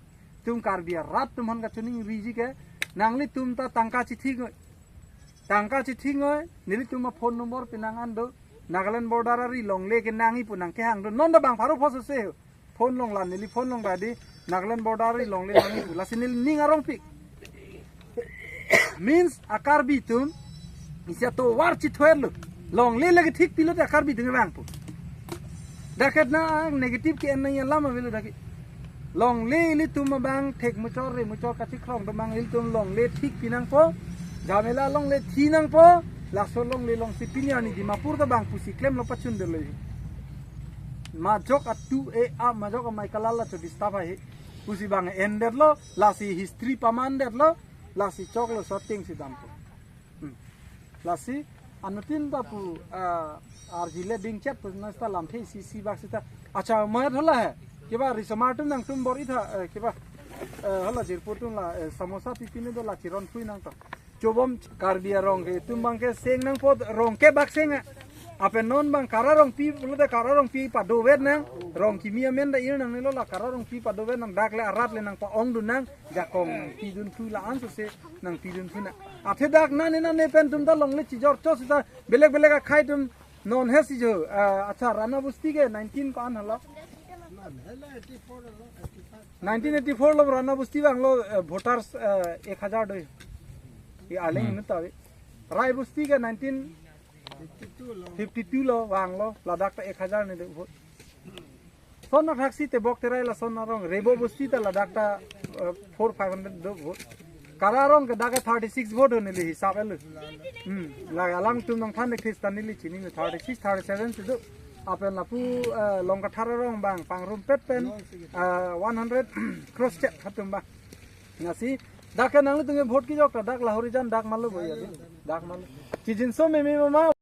atum, Karbi arat atum aphan kachoningriji ke, nanglitum ta tangka chithik noi. Tangka chithik noi, nelitum a-phone number pinang an do, Nagaland border ari longle ke nangji pu nangkehang do, non ta bang pharo pho sose ho. Phone long la, neli phone long ta di, Nagaland border ari longle nangji pu. Lasi neli ning arongpik. Means a-Karbi atum isi atovar chithoerlo. Longle lake thik pilote a-Karbi atum vangpo. Dak ke na negative ke-en nangji alam avelo dak ke. Longle ilitum abang thek muchor re muchor kachikhrong atum abang ilitum longle thik pinangpo. Jamela longle thi nangpo. Laso longle alongsi pini arni Dimapur ta bang pusi klemlo pachun delo. Majok atu e a majok amai kalala cho disturb hai. Pusi bang endetlo, lasi history pamandetlo, lasi choklo shooting si dampo. Hmm. Lasi anuttin ta pu, ah, arjile dingchet pu na sita lamthe isi isi bak sita. Acha, mat hala hai. Kiba risomar atum nangtum bor-i tha, eh, kiba, eh, hala jirpo atum la, eh, samosa pipine do la chiron phui nangta. Chobom Karbi arong ke itum abang ke seng nangpo, rong ke bak seng a. Lapen non bang Kara Rongpi pulote Kara Rongpi padovet nang, rong kimi amen ta ir nangnelo la Kara Rongpi padovet nang, dak le arat le nangpa-ongdun nang, jakong nangpidunthu la-an sose nangpidunthu nang. Athe dak nane nane pen atum ta longle chijor cho sita belek belek akhei atum non he si jo, ah, acha Rana Busti ke nineteen ko-an hala. Nineteen eighty-four lo Rana Busti vanglo, eh, voters, eh, ek hajar do. I aleng Hmm. nu tawi. Rai Busti ke nineteen fifty-two lo vanglo, ladak ta ek hajar ne do vote. Son athaksi Tebok Terai lason arong, Rebo Busti ta ladak ta, eh, four five hundred do vote. Kara arong ke dak ke thirty-six vote ho neli hisap elo. Hmm, la alangtum nangthan de Khristan neli chini ne thirty-six, thirty-seven si do. Lapen lapu, eh, Longkathar arong bang pangrumpet pen, eh, one hundred cross check atum bang. Lasi dak ke nanglitum ke vote kejok ta dak Lahorijan dak malo boya di. Dak malo. Chijinso meme mama.